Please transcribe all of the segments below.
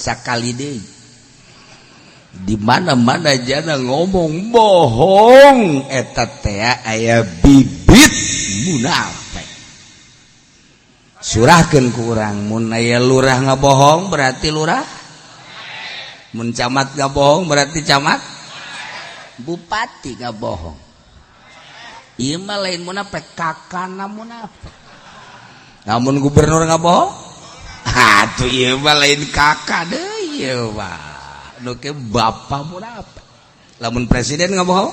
Sakali deui, di mana-mana jana ngomong bohong, eta teh aya bibit munafik. Surahkeun ku urang, mun aya lurah ngabohong berarti lurah, mun camat ngabohong berarti camat, bupati ngabohong. Ieu mah lain munafik, kakana munafik. Namun gubernur ngabohong, atuh ieu mah lain kakak deui, ieu mah nu ke bapak munafik. Lamun presiden ngabohong,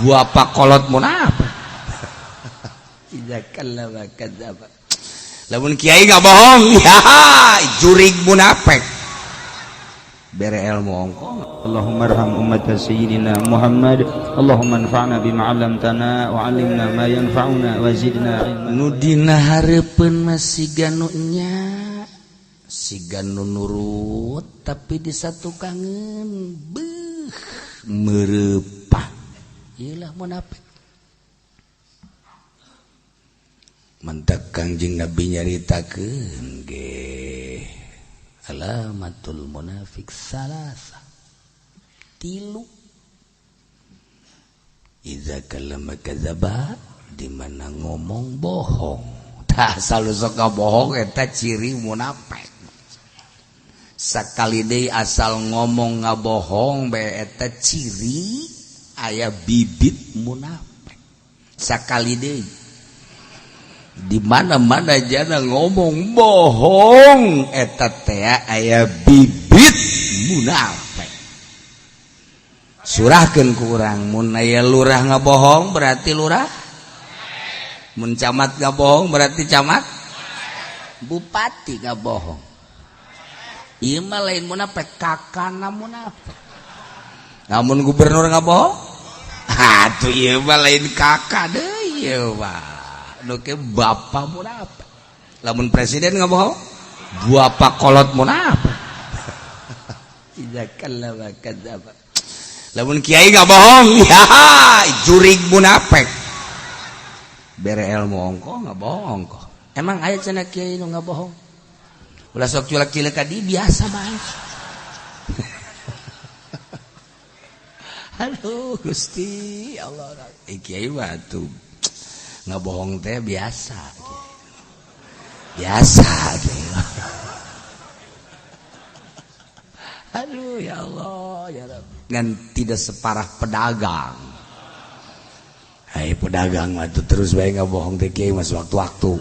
bapak kolot munafik. Idza kallama kadzaba. Lamun kiai ngabohong, ya jurig munafik. Bere ilmu ongkoh. Allahumma arham ummat sayyidina Muhammad. Allahumma anfa'na bima 'allamtana wa 'allimna ma yanfa'una wa zidna ilma. Nu dina hareupeun mah siga nu nya, siga nu nurut, tapi di satu kangen beuh meureumpah. Ieu lah munafik. Mentak Kangjeng Nabi nyaritakeun ge alamatul munafik salasa, tilu. Iza kallama kadzaba, di mana ngomong bohong. Tah, selalu sok bohong eta ciri munafik. Sakali deui, asal ngomong ngabohong bae, eta ciri aya bibit munafik. Sakali deui, di mana-mana jana ngomong bohong, eta teh aya bibit munafik. Surahkeun ku urang, mun aya lurah ngabohong berarti lurah, mun camat ngabohong berarti camat, bupati ngabohong. Ieu mah lain munafik, kakana munafik. Namun gubernur ngabohong, atuh ieu mah lain kakak deui, ieu mah nu ke bapak munafik. Lamun presiden ngabohong, bapak kolot munafik. Idza kallama kadzaba. Lamun kiai ngabohong, ya jurig munafik. Bere ilmu ongkoh ngabohong ongkoh. Emang aya cenah kiai nu ngabohong? Ulah sok culak cileuk ka di, biasa bae. Aduh Gusti Allah, kiai mah tuh ngabohong teh biasa biasa. Aduh ya Allah ya Rabb. Ngan tidak separah pedagang. Hai pedagang mah tuh terus bae ngabohong teh kiai mah waktu-waktu.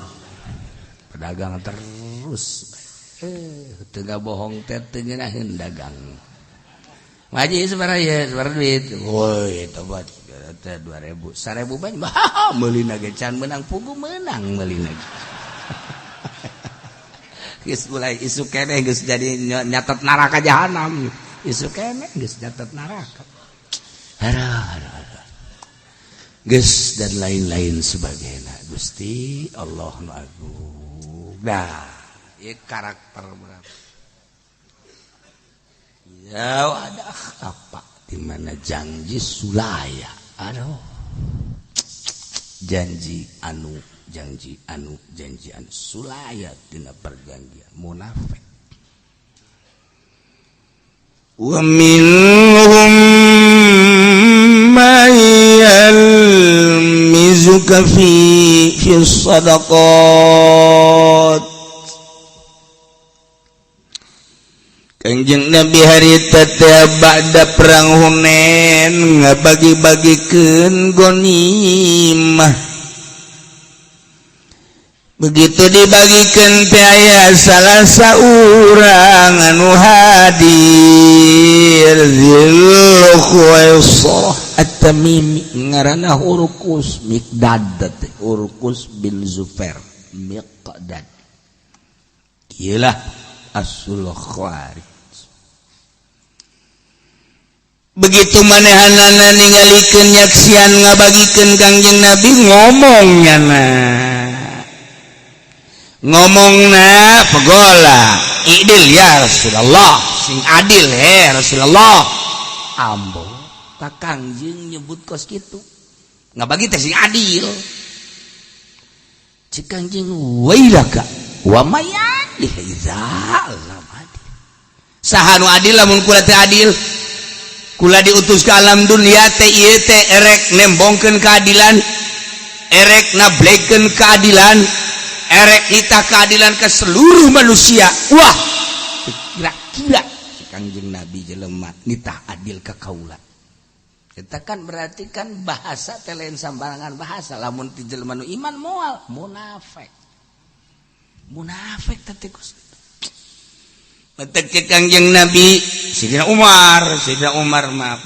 Pedagang terus teu ngabohong teh teu ngeunaheun dagang. Ngaji sabaraha ieu, sabaraha duit? Woi, tobat teh 2000, 1000 banyak. Meulina ge can meunang, pugu meunang meulina. Geus mulai isu keneh geus jadi nyatet neraka jahanam. Isu keneh geus nyatet neraka. Aduh, aduh, aduh. Geus dan lain-lain sebagainya. Gusti Allah nu agung. Nah, ieu karakter berapa? Ya ada apa di mana janji sulaya. Aduh. Janji anu, janji anu, janji anu sulaya tina perjanjian munafik. Wa minhum man yalmizuka fi shadaqat. Kangjeng Nabi harita teh ba'da perang Hunain ngabagi-bagikeun ghanimah. Begitu dibagikan teh aya salah saurang anu hadir, Dzul Khuwaisarah At-Tamimi, ngaranna Hurqus Miqdad teh, Hurqus bin Zufair Miqdad. Ieu lah asul khawarij. Begitu manehanana ningalikeun nyaksian ngabagikeun Kangjeng Nabi, ngomong nyana, ngomongna pegola, idil ya Rasulullah, sing adil he Rasulullah. Ambo ka Kangjeng nyebut kos kitu, ngabagi teh sing adil. Cik Kangjeng, wailaka wa mayadil iza lam adil. Saha nu adil lamun kula teu adil? Kula diutus ke alam dunia teh ieu teh erek nembongkeun keadilan, erek nablekeun keadilan, erek nitah keadilan ke seluruh manusia. Wah, kira-kira si Kangjeng Nabi jelema nitah adil ka kaula. Kita kan berarti kan bahasa teh lain sambarangan bahasa. Lamun ti jelema nu iman moal munafik. Munafik teh Matak ke Kangjeng Nabi Sidina Umar, Sidina Umar mah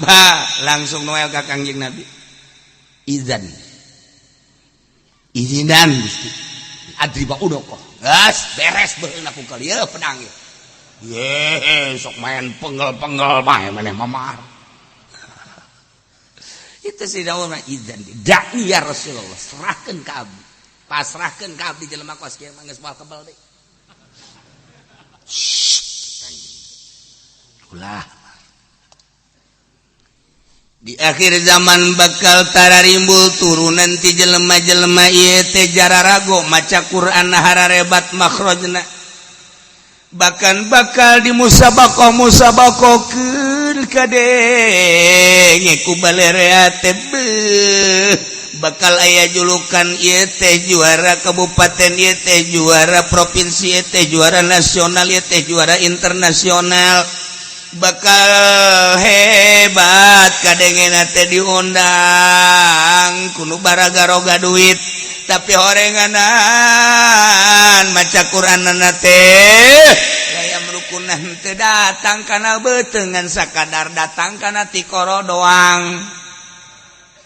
langsung noel ka Kangjeng Nabi. Izan. Izinan Gusti. Adriba unuqah. Gas beres beheun aku kali ya pedang ieu. Ye, sok main penggal-penggal bae maneh mamar. Itu Sidina Umar izan. Da'ni ya Rasulullah, serahkeun ka abdi. Pasrahkeun ka abdi jelema kos kieu mah geus moal kebel deui. Ulah. Di akhir zaman bakal tararimbul turunan ti jelema-jelema ieu teh jararago maca Quran hararebat makhrajna. Bahkan bakal di musabaqah musabaqahkeun kadenge ku balerea teh beuh. Bakal aya julukan ieu teh juara kabupaten, ieu teh juara provinsi, ieu teh juara nasional, ieu teh juara internasional. Bakal hebat kadengena teh diundang kuno baraga-roga duit, tapi horenganan maca Quranna teh gaya merukunan teu datang kana beuteung, ngan sakadar datang kana tikoro doang.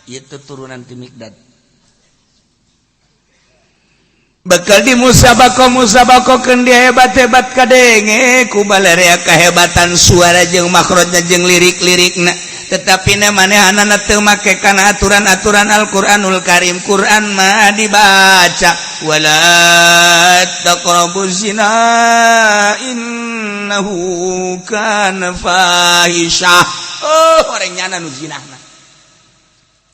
Itu turunan ti Mikdad bakal di musabaqah musabaqahkeun dia hebat-hebat kadenge ku balerea kehebatan suara jeung makhrajna jeung lirik-lirikna, tetapi na manehanana teu make kana aturan-aturan Al-Qur'anul Karim. Quran mah dibaca wala taqrabuz zina innahu kana fahisyah. Oh, orang nyana nu zinahna,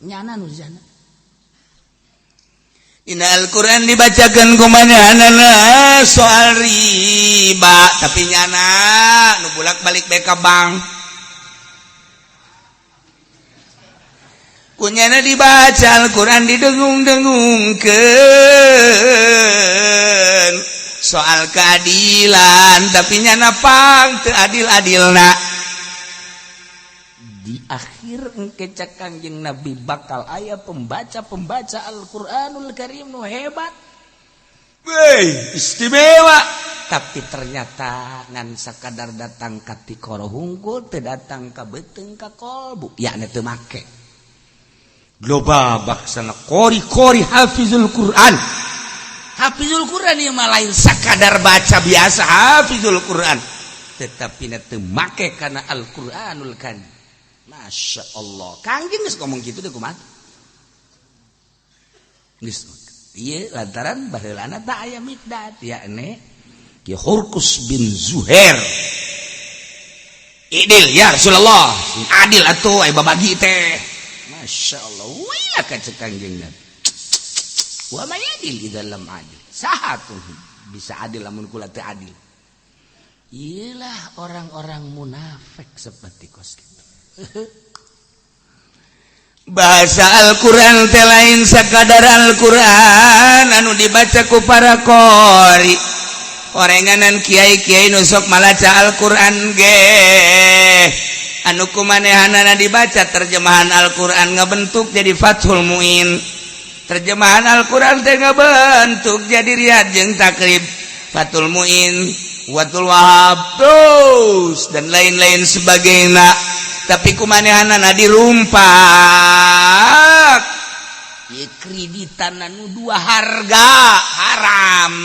nyana nu zina. Dina Al-Quran dibacakan kumanehanana soal riba, tapi nyana nu bolak-balik bae ka bank. Kunyana dibaca Al-Quran didengung-dengungkeun soal keadilan, tapi nyana pang teu adil-adilna. Di akhir engke cak Kangjeng Nabi bakal aya pembaca-pembaca Al-Qur'anul Karim nu hebat. Weh, istimewa. Tapi ternyata ngan sakadar datang ka tikoro hungkul, teu datang ka beuteung ka kolbu, yakni teu make. Loba baksana qori-qori hafizul Quran. Hafizul Quran ieu mah lain sakadar baca biasa hafizul Quran, tetapi na teu make kana Al-Qur'anul Karim. Masya Allah, Kangjeng geus ngomong gitu deh kumaha? Geus ieu lantaran baheulana tak aya Mikdad, yakni Ki Hurkus bin Zuhair. Idil ya Rasulullah, adil atuh aya babagi teh. Masya Allah, wah ka cek Kangjeng Nabi. Wa may adil idza lam adil. Saha tuh bisa adil lamun kula teu adil? Iyalah orang-orang munafik seperti kos kitu. Bahasa Al-Quran teh lain sakadar Al-Quran anu dibaca ku para qori, orenganan kiai-kiai nu sok malaca Al-Quran ge anu kumanehanana dibaca terjemahan Al-Quran ngabentuk jadi Fathul Muin, terjemahan Al-Quran teh ngabentuk jadi Riyad jeung Takrib, Fathul Muin, Watul Wahab, terus dan lain-lain sebagainya. Tapi kumanehanana dirumpak ye kreditan anu dua harga haram.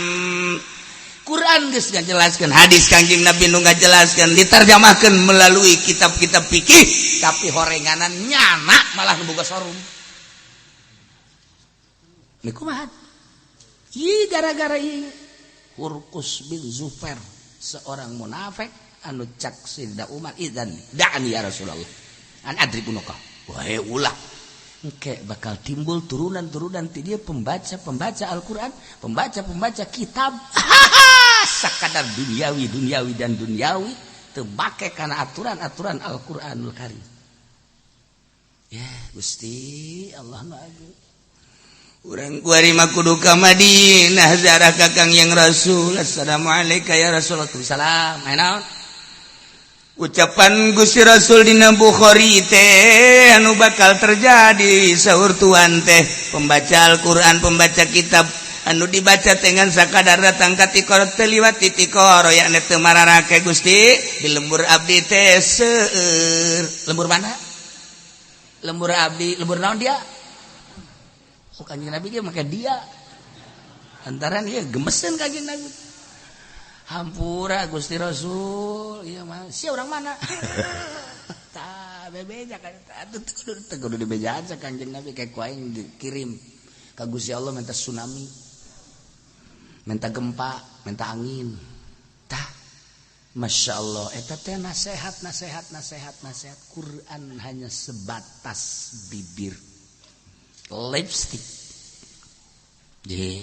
Quran geus ngajelaskeun, hadis Kangjeng Nabi nu ngajelaskeun, diterjemahkeun melalui kitab-kitab fikih, tapi horenganan nyana malah nu boga showroom. Ini kumaha? Ieu gara-gara ieu Hurkus bin Zufair seorang munafik anu cak Sidna Umar idzan da'ani ya Rasulullah an adrib unuqah. Wah ulah engke bakal timbul turunan-turunan ti dia pembaca-pembaca Al-Qur'an, pembaca-pembaca kitab sakadar duniawi, duniawi dan duniawi, Teu make kana aturan-aturan Al-Qur'anul Karim. Ya Gusti Allah nu agung. Urang kuari mah kudu ka Madinah ziarah ka Kangjeng Rasul. Assalamualaikum ya Rasulullah. Salam. Aya naon? Ucapan Gusti Rasul dina Bukhari teh anu bakal terjadi saur tuan teh pembaca Al-Qur'an, pembaca kitab anu dibaca dengan sakadar datang ka tikoro teu liwat ti tikoro, yakni teu mararake. Gusti, di lembur abdi teh seueur. Lembur mana? Lembur abdi. Lembur naon dia? Oh, Kanjeng Nabi ge make dia antara dia gemesen. Kanjeng Nabi, hampura Gusti Rasul, iya mah si orang mana? Ta bebeja kan atuh teu kudu dibejaan sa Kanjeng Nabi. Kayak ku aing dikirim ka Gusti Allah minta tsunami, minta gempa, minta angin. Tah, Masya Allah, eta teh nasehat, nasehat, nasehat, nasehat Quran hanya sebatas bibir, lipstick. Je.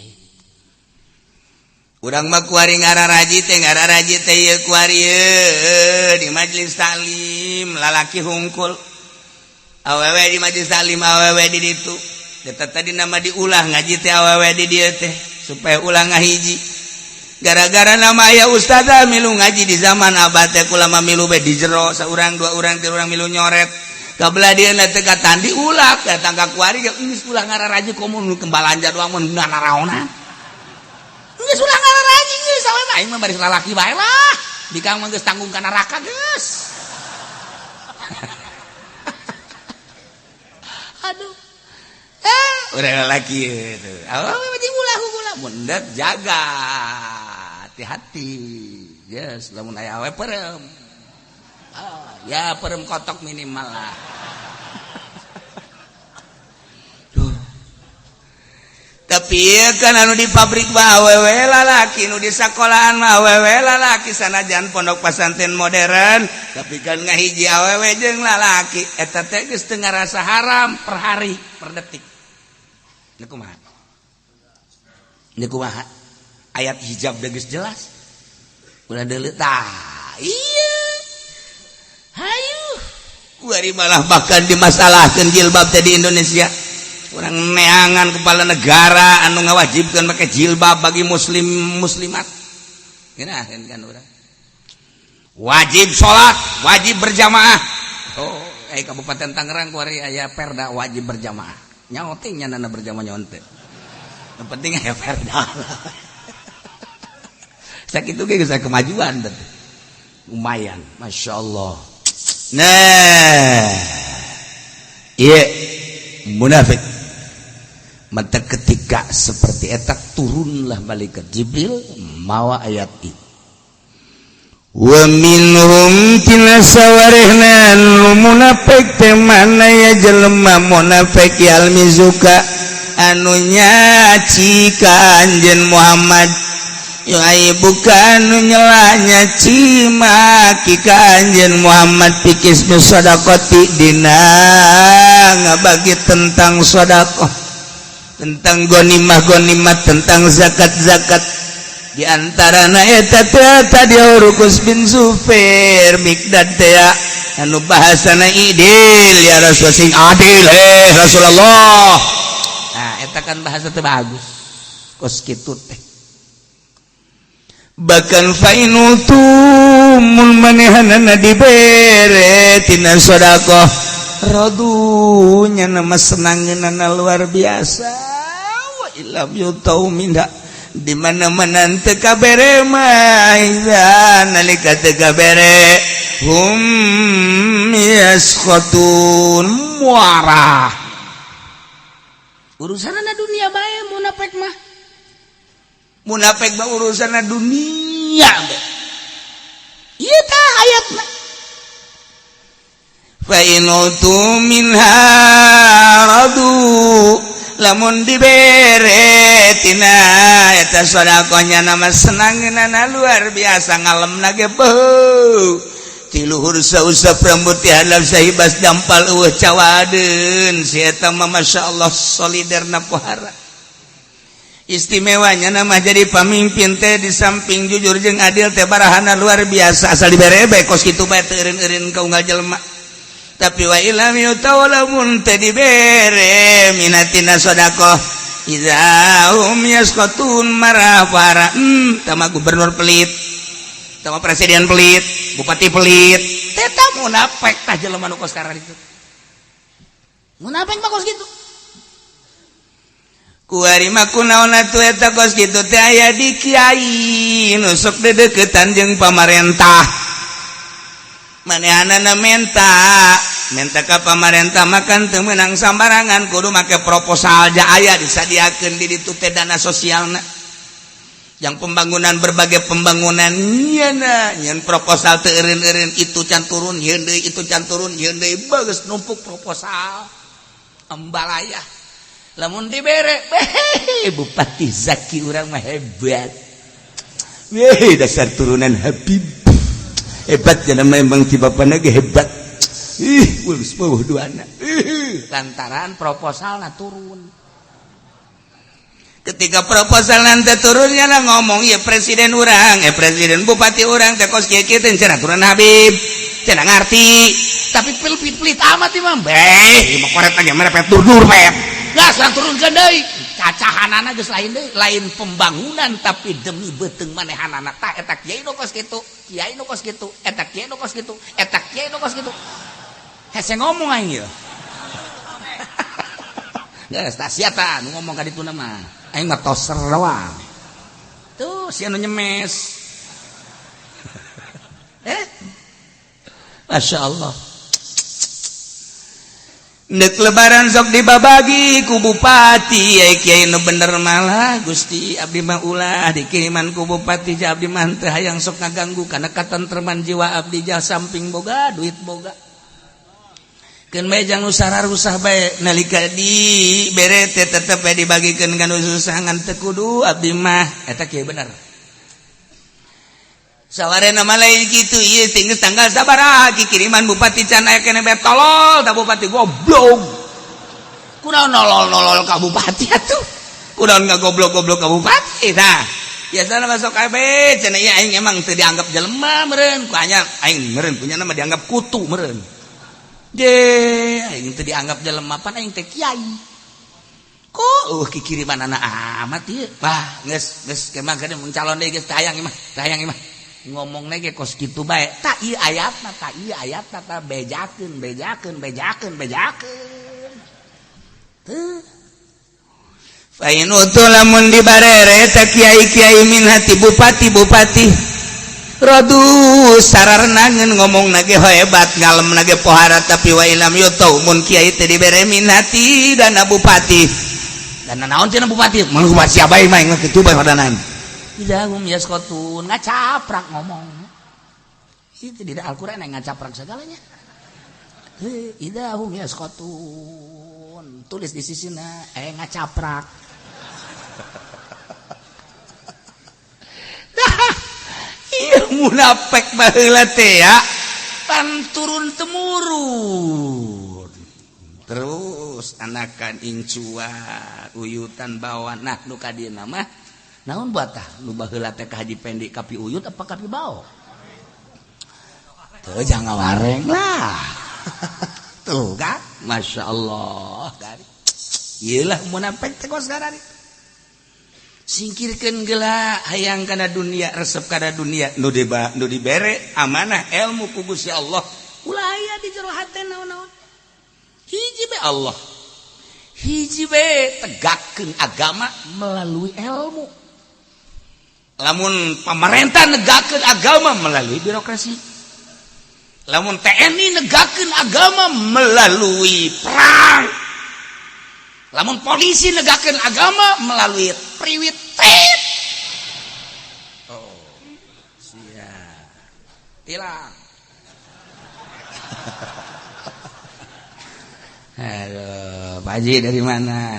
Urang mah kuari ngararaji teh, ngararaji teh ieu kuari ieu di majelis taklim lalaki hungkul, awewe di majelis taklim awewe di ditu. Eta tadi nama diulah ngaji teh awewe di dieu teh supaya ulah ngahiji. Gara-gara nama aya ustazah milu ngaji di zaman abah teh, kulama milu be di jero saurang, dua orang, tilu orang milu nyoret kabelah dia teh katan diulak datang ka kuari geus ulah ngararaji, komo nu balanja doang mun naraonan. Geus ulah ngararaji geus, awewe aing mah baris lalaki bae lah. Bikang mah geus tanggung ka neraka geus. Aduh. Eh, urang lalaki itu. Awewe mah ulah ulah mun jaga hati-hati. Yes, lamun aya awewe perem. Ah, ya perem kotok minimal lah. Duh. Tapi kan anu di pabrik mah awewe lalaki, nu di sekolahan mah awewe lalaki, sanajan pondok pesantren modern, tapi kan ngahiji awewe jeung lalaki. Eta teh geus teu ngarasa haram per hari, per detik. Ini kumaha? Ini kumaha? Ayat hijab geus jelas. Ulah deuleu tah. Iya. Hayu. Kuari malah bahkan dimasalahkeun jilbab teh di Indonesia. Urang neangan kepala negara anu ngawajibkan pakai jilbab bagi muslim muslimat. Ngeunaheun kan urang. Wajib sholat, wajib berjamaah. Oh, Kabupaten Tangerang kuari aya perda wajib berjamaah. Nyaho teh nyanana berjamaah nyaho teh. Yang penting aya perda. Sakitu ge geus kemajuan teh. Lumayan, Masya Allah. Nah, iya munafik. Maka ketika seperti eta turunlah malaikat Jibril mawa ayat itu. Wa minhum tina sawarehna nu munafik teh mana ya jelema munafik yalmizuka anu nyaci ka anjeun Muhammad, yu'aibuka anu nyela nyaci maki ka anjeun Muhammad fi qismi shadaqati dina ngabagi tentang sedekah, tentang gonimah-gonimah, tentang zakat-zakat. Di antara eta teh tadi Rukus bin Zubair Mikdad teh anu bahasana idil ya Rasul, sing adil eh Rasulullah. Nah, eta kan bahasa teh bagus kos kitu teh. Bahkan fainutu mun manehanana dibere tina sedekah radunya nama senangeunana luar biasa, wa illam yutau minha di mana-mana teu kabere mah nalika teu kabere hum yaskhatun muarah. Urusanna dunia bae munafik mah, munafik mah urusanna dunia bae. Ieu tah ayatna fa in utu minha radu, lamun dibere tina eta sedekahnya nama senangeunana luar biasa, ngalemna ge beuh ti luhur sausap rambut ti handap sahibas dampal eueuh cawadeun si eta mah. Masyaallah, soliderna pohara. Istimewanya nama jadi pamimpin teh di samping jujur jeung adil teh barahana luar biasa, asal dibere bae kos kitu bae teu eureun-eureun ka unggal jelema. Tapi wa illam yutau, lamun teu dibere, minha tina sedekah, idza hum yaskhatun, marah para. Tama gubernur pelit, tama presiden pelit, bupati pelit, teta munafik. Tah, jelema nu kos itu munafik mah kos kitu. Kuari mah kunaon atuh eta kos kitu teh aya di kiai nu sok dedeketan jeung pamarentah. Manehanana menta menta ka pamarentah makan teu meunang sambarangan, kudu make proposal. Ja aya disadiakeun di ditu teh dana sosialna yang pembangunan, berbagai pembangunan nyana nyen proposal teu eureun-eureun, itu can turun, yeun deui, itu can turun, yeun deui, bagus numpuk proposal ambalaya. Lamun dibere, Bupati Zaki urang mah hebat. Weh, dasar turunan Habib hebat, jangan memang ti bapana ge hebat. Ih, geus beuh duana lantaran proposal na turun. Ketika proposal nanti turunnya lah ngomong ya presiden urang, eh presiden, bupati urang teh kos kieu kieu teh cenah turunan Habib cenah ngarti, tapi pelit pelit amat imah. Beh, imah koret lagi merepet dur-dur pet gas urang turunkeun deui. Cacahanana geus lain deui, lain pembangunan tapi demi beuteung manehanana. Tah, eta kiai nu kos kitu, kiai nu kos kitu, eta kiai nu kos kitu, eta kiai nu kos kitu. Hese ngomong aing ieu. Geus tah, sia tah nu ngomong ka ditu mah. Aing mah toser doang. Tuh sia nu nyemes. Eh? Masya Allah. Nek lebaran sok dibabagi ku bupati ya kiai nu bener malah, Gusti, abdi mah ulah dikiriman ku bupati, ja abdi mah teu hayang sok ngaganggu kana katentreman jiwa abdi, ja samping boga duit boga. Keun bae jang nu sararusah bae, nalika di bere teh tetep bae dibagikeun ka nu susah, ngan teu kudu abdi mah. Eta kieu bener. Sawarena mah lain kitu ieu, tinggal tanggal sabaraha kiriman bupati can aya keneh bae. Tolol da bupati goblok. Kunaon nolol-nolol ka bupati atuh? Kunaon ngagoblok-goblok ka bupati? Tah, biasana masuk KB cenah ieu aing emang teu dianggap jelema meureun ku anya aing meureun punya nama dianggap kutu meureun. Je aing teu dianggap jelema, pan aing teh kiai. Kok kikiriman anak amat ieu? Wah, geus geus kemah gede mun calon deui geus teu hayang mah, teu hayang mah. Ngomong ge kos kitu bae. Tak ieu ayatna, tak ieu ayatna, tak bejakeun bejakeun bejakeun bejakeun. Teu fa in utu, lamun dibarere ta kiai-kiai, minha ti bupati-bupati, radu sararenangeun, ngomong nage hebat, ngalem nage pohara. Tapi wa ilam yutau, mun kiai teh dibere, minha ti dana bupati, dana naon cenah bupati mah, bupati siapa mah kitu bae padanan, idza hum yaskhatun, ngacaprak ngomong. Itu di Al-Qur'an yang ngacaprak segalanya. Idza hum yaskhatun, tulis di sisina ngacaprak. Iya, munafik baheula teh ya pan turun temurun terus anakan incuan uyutan bawa. Nah, nu ka dieu mah naon buat tah nu baheula teh ka Haji Pendi, kapi uyut apa kapi bao? Tuh, jangan wareng lah. Tuh kan, Masya Allah. Iyalah, munafik teh kos garari. Singkirkan gela hayang kana dunia, resep kana dunia. Nu diba, nu dibere amanah ilmu ku Gusti Allah, ulah aya di jero hate naon-naon. Hiji be Allah, hiji be tegakkeun agama melalui ilmu. Lamun pemerintah negakeun agama melalui birokrasi, lamun TNI negakeun agama melalui perang, lamun polisi negakeun agama melalui priwit tit. Oh, siap tilang. Halo, Pak Haji, dari mana?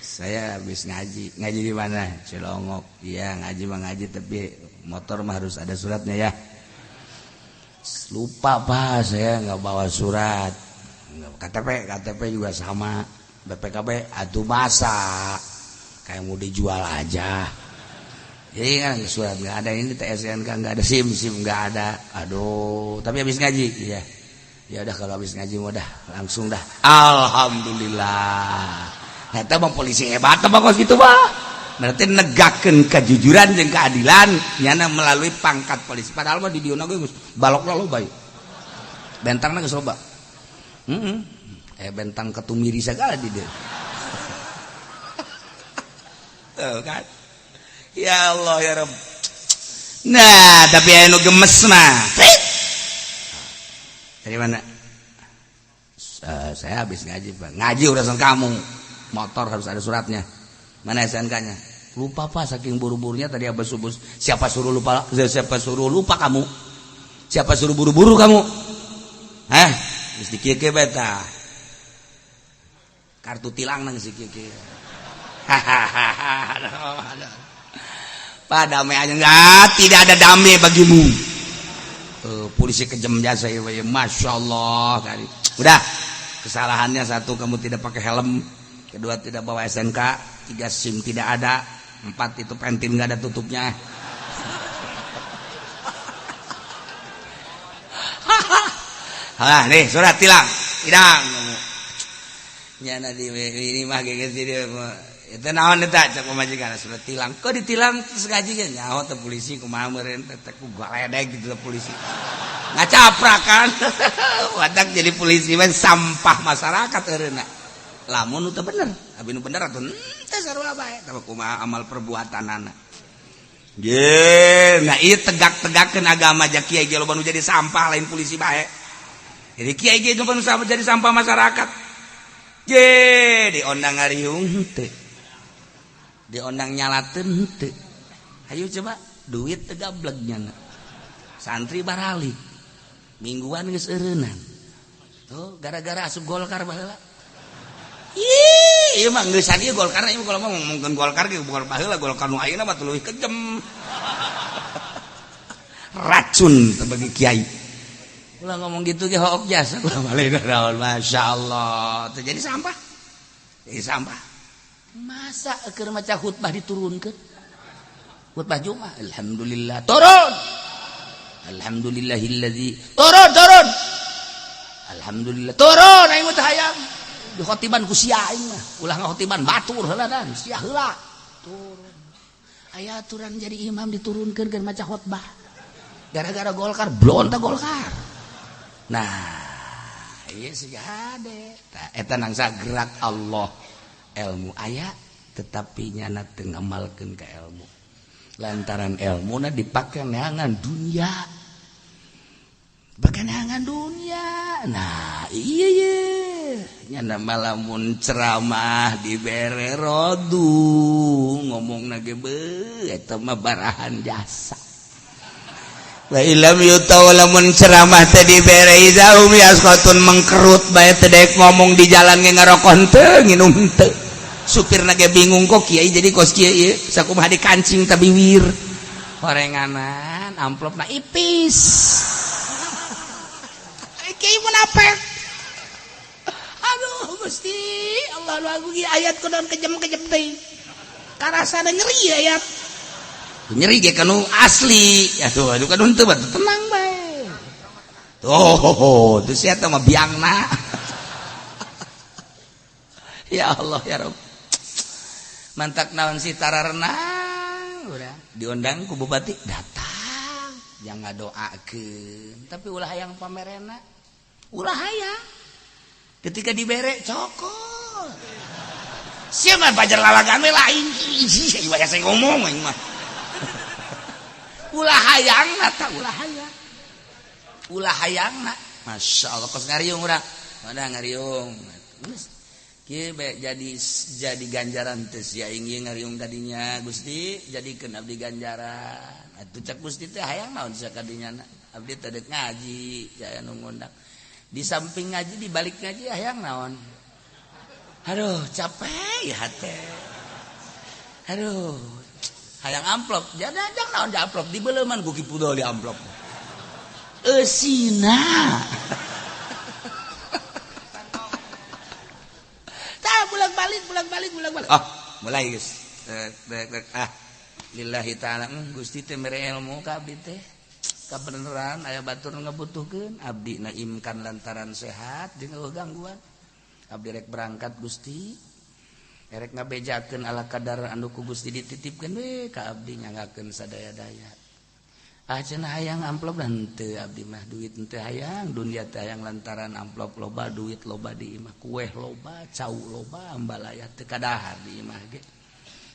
Saya habis ngaji. Ngaji di mana? Cilongok. Iya, ngaji mah ngaji, tapi motor mah harus ada suratnya ya. Lupa, Pak, saya nggak bawa surat. KTP, KTP juga sama. BPKB atuh masa. Kayak mau dijual aja. Jadi kan surat nggak ada, ini TSNK nggak ada, SIM nggak ada. Aduh, tapi habis ngaji, iya. Ya udah kalau habis ngaji mau dah, langsung dah. Alhamdulillah. Eta mah polisi hebat mah kos gitu mah. Berarti negakeun kejujuran jeung keadilan nyana melalui pangkat polisi. Padahal mah di dieu ge geus balokna loba ieu. Bentangna geus loba. Heeh. Bentang ketumiri segala di dieu. Tuh kan. Ya Allah ya Rabb. Nah, tapi aya nu gemes mah. Dari mana? Saya habis ngaji, Pak. Ngaji urusan kamu. Motor harus ada suratnya. Mana SNK-nya? Lupa Pak, saking buru-burunya tadi habis subuh. Siapa suruh lupa? Siapa suruh lupa kamu? Siapa suruh buru-buru kamu? Hah? Geus dikieu beta. Kartu tilang nang si kieu. Hahaha. Pak, damai aja enggak, tidak ada damai bagimu. Polisi kejam jasa ya, Masya Allah kali. Udah, kesalahannya satu, kamu tidak pakai helm, kedua tidak bawa SNK, tiga SIM tidak ada, empat itu pentil nggak ada tutupnya. Halah nih surat tilang, tidang. Nyana di ini mah geus di itu naon eta cek pamajikan surat tilang. Kok ditilang terus ngaji ge nyaho teh polisi kumaha meureun teh ku galedeg gitu polisi. Ngacaprak kan. Wadak jadi polisi mah sampah masyarakat eureunna. Lamun teu bener, abi nu bener atuh teh sarua bae tah kumaha amal perbuatanana. Ye, nah ieu tegak-tegakeun agama ja kiai ge loba nu jadi sampah lain polisi bae. Jadi kiai ge loba nu jadi sampah masyarakat. Ye, diondang ngariung teu. Diondang nyalateun teu. Ayo coba duit teu gablek nyana. Santri baralik. Mingguan geus eureunnan. Tuh gara-gara asup Golkar baheula. Ih, ieu mah geusan ieu Golkar ieu kalau mah ngomongkeun Golkar ge bukan baheula Golkar nu ayeuna mah leuwih kejem. Racun teh bagi kiai. Ulah ngomong gitu ge hook jasa ulah balik naon masyaallah. Teh jadi sampah. Jadi sampah. Masa keur maca khutbah diturunkeun? Khutbah Jumat, alhamdulillah turun. Alhamdulillahillazi turun turun. Alhamdulillah turun aing mah teh hayang. Dikhotiban ku sia aing mah. Ulah ngakhotiban batur heula dan sia heula. Turun. Aya aturan jadi imam diturunkeun keur maca khutbah. Gara-gara Golkar blonta Golkar. Nah, ieu sih hade. Tah eta nangsa gerak Allah. Ilmu aya tetapi nyana teu ngamalkeun ka ilmu. Lantaran ilmuna dipake neangan dunia. Dipake neangan dunia. Nah, iya ye. Nyana malamun ceramah dibere rodu ngomongna ge beuh eta mah barahan jasa. Wa ilam yutau lamun ceramah teh dibere idahum yasqatun mengkerut bae teh daek ngomong di jalan ge ngarokok henteu nginum henteu. Supirna ge bingung kok kiai jadi kos kieu ieu sakumaha dikancing ta biwir. Horenganan amplopna ipis. Kiai munafik. Aduh Gusti, Allah lu agung ayat kunaon kejem-kejem teh. Karasana nyeri ayat. Nyeri ge kanu asli. Aduh, aduh kan henteu batu tenang bae. Tuh, tuh sia teh mah biangna. Ya Allah ya Rabb. Mantak naon sih tararenang udah diundang ku bupati datang jangan doakeun tapi ulah hayang pamerena ulah hayang ketika dibere cokot sia mah pajar lalagan we lain ih ieu saya ngomong aing mah ulah hayangna ta ulah hayangna masyaallah kos ngariung urang udah ngariung geus kieu bae jadi ganjaran teh sia ingin ngariung tadinya Gusti jadikeun abdi ganjaran atuh cak Gusti teh hayang naon sia kadinya abdi teh deuk ngaji jaya nu ngundang di samping ngaji di balik ngaji hayang naon aduh capek ya hate aduh hayang amplop jadi ajang naon di amplop di beleuman ku kipu di amplop eusina. Tah bolak-balik bolak-balik bolak-balik. Oh, mulai guys. Tek tek tek, ah, lillahi ta'ala. Gusti teh mere ilmu ka abdi teh kabeneran aya batur ngabutuhkeun abdi na imkan lantaran sehat jeung eueuh gangguan. Abdi rek berangkat, Gusti, erek ngabejakeun ala kadar anu ku Gusti dititipkeun we ka abdi, nyanggakeun sadaya-daya. Ah, cenah, hayang amplop dan teu, abdi mah duit teu hayang, dunia teu hayang, lantaran amplop loba, duit loba di imah, kue loba, cau loba, ambalaya teu kadahar di imah ge.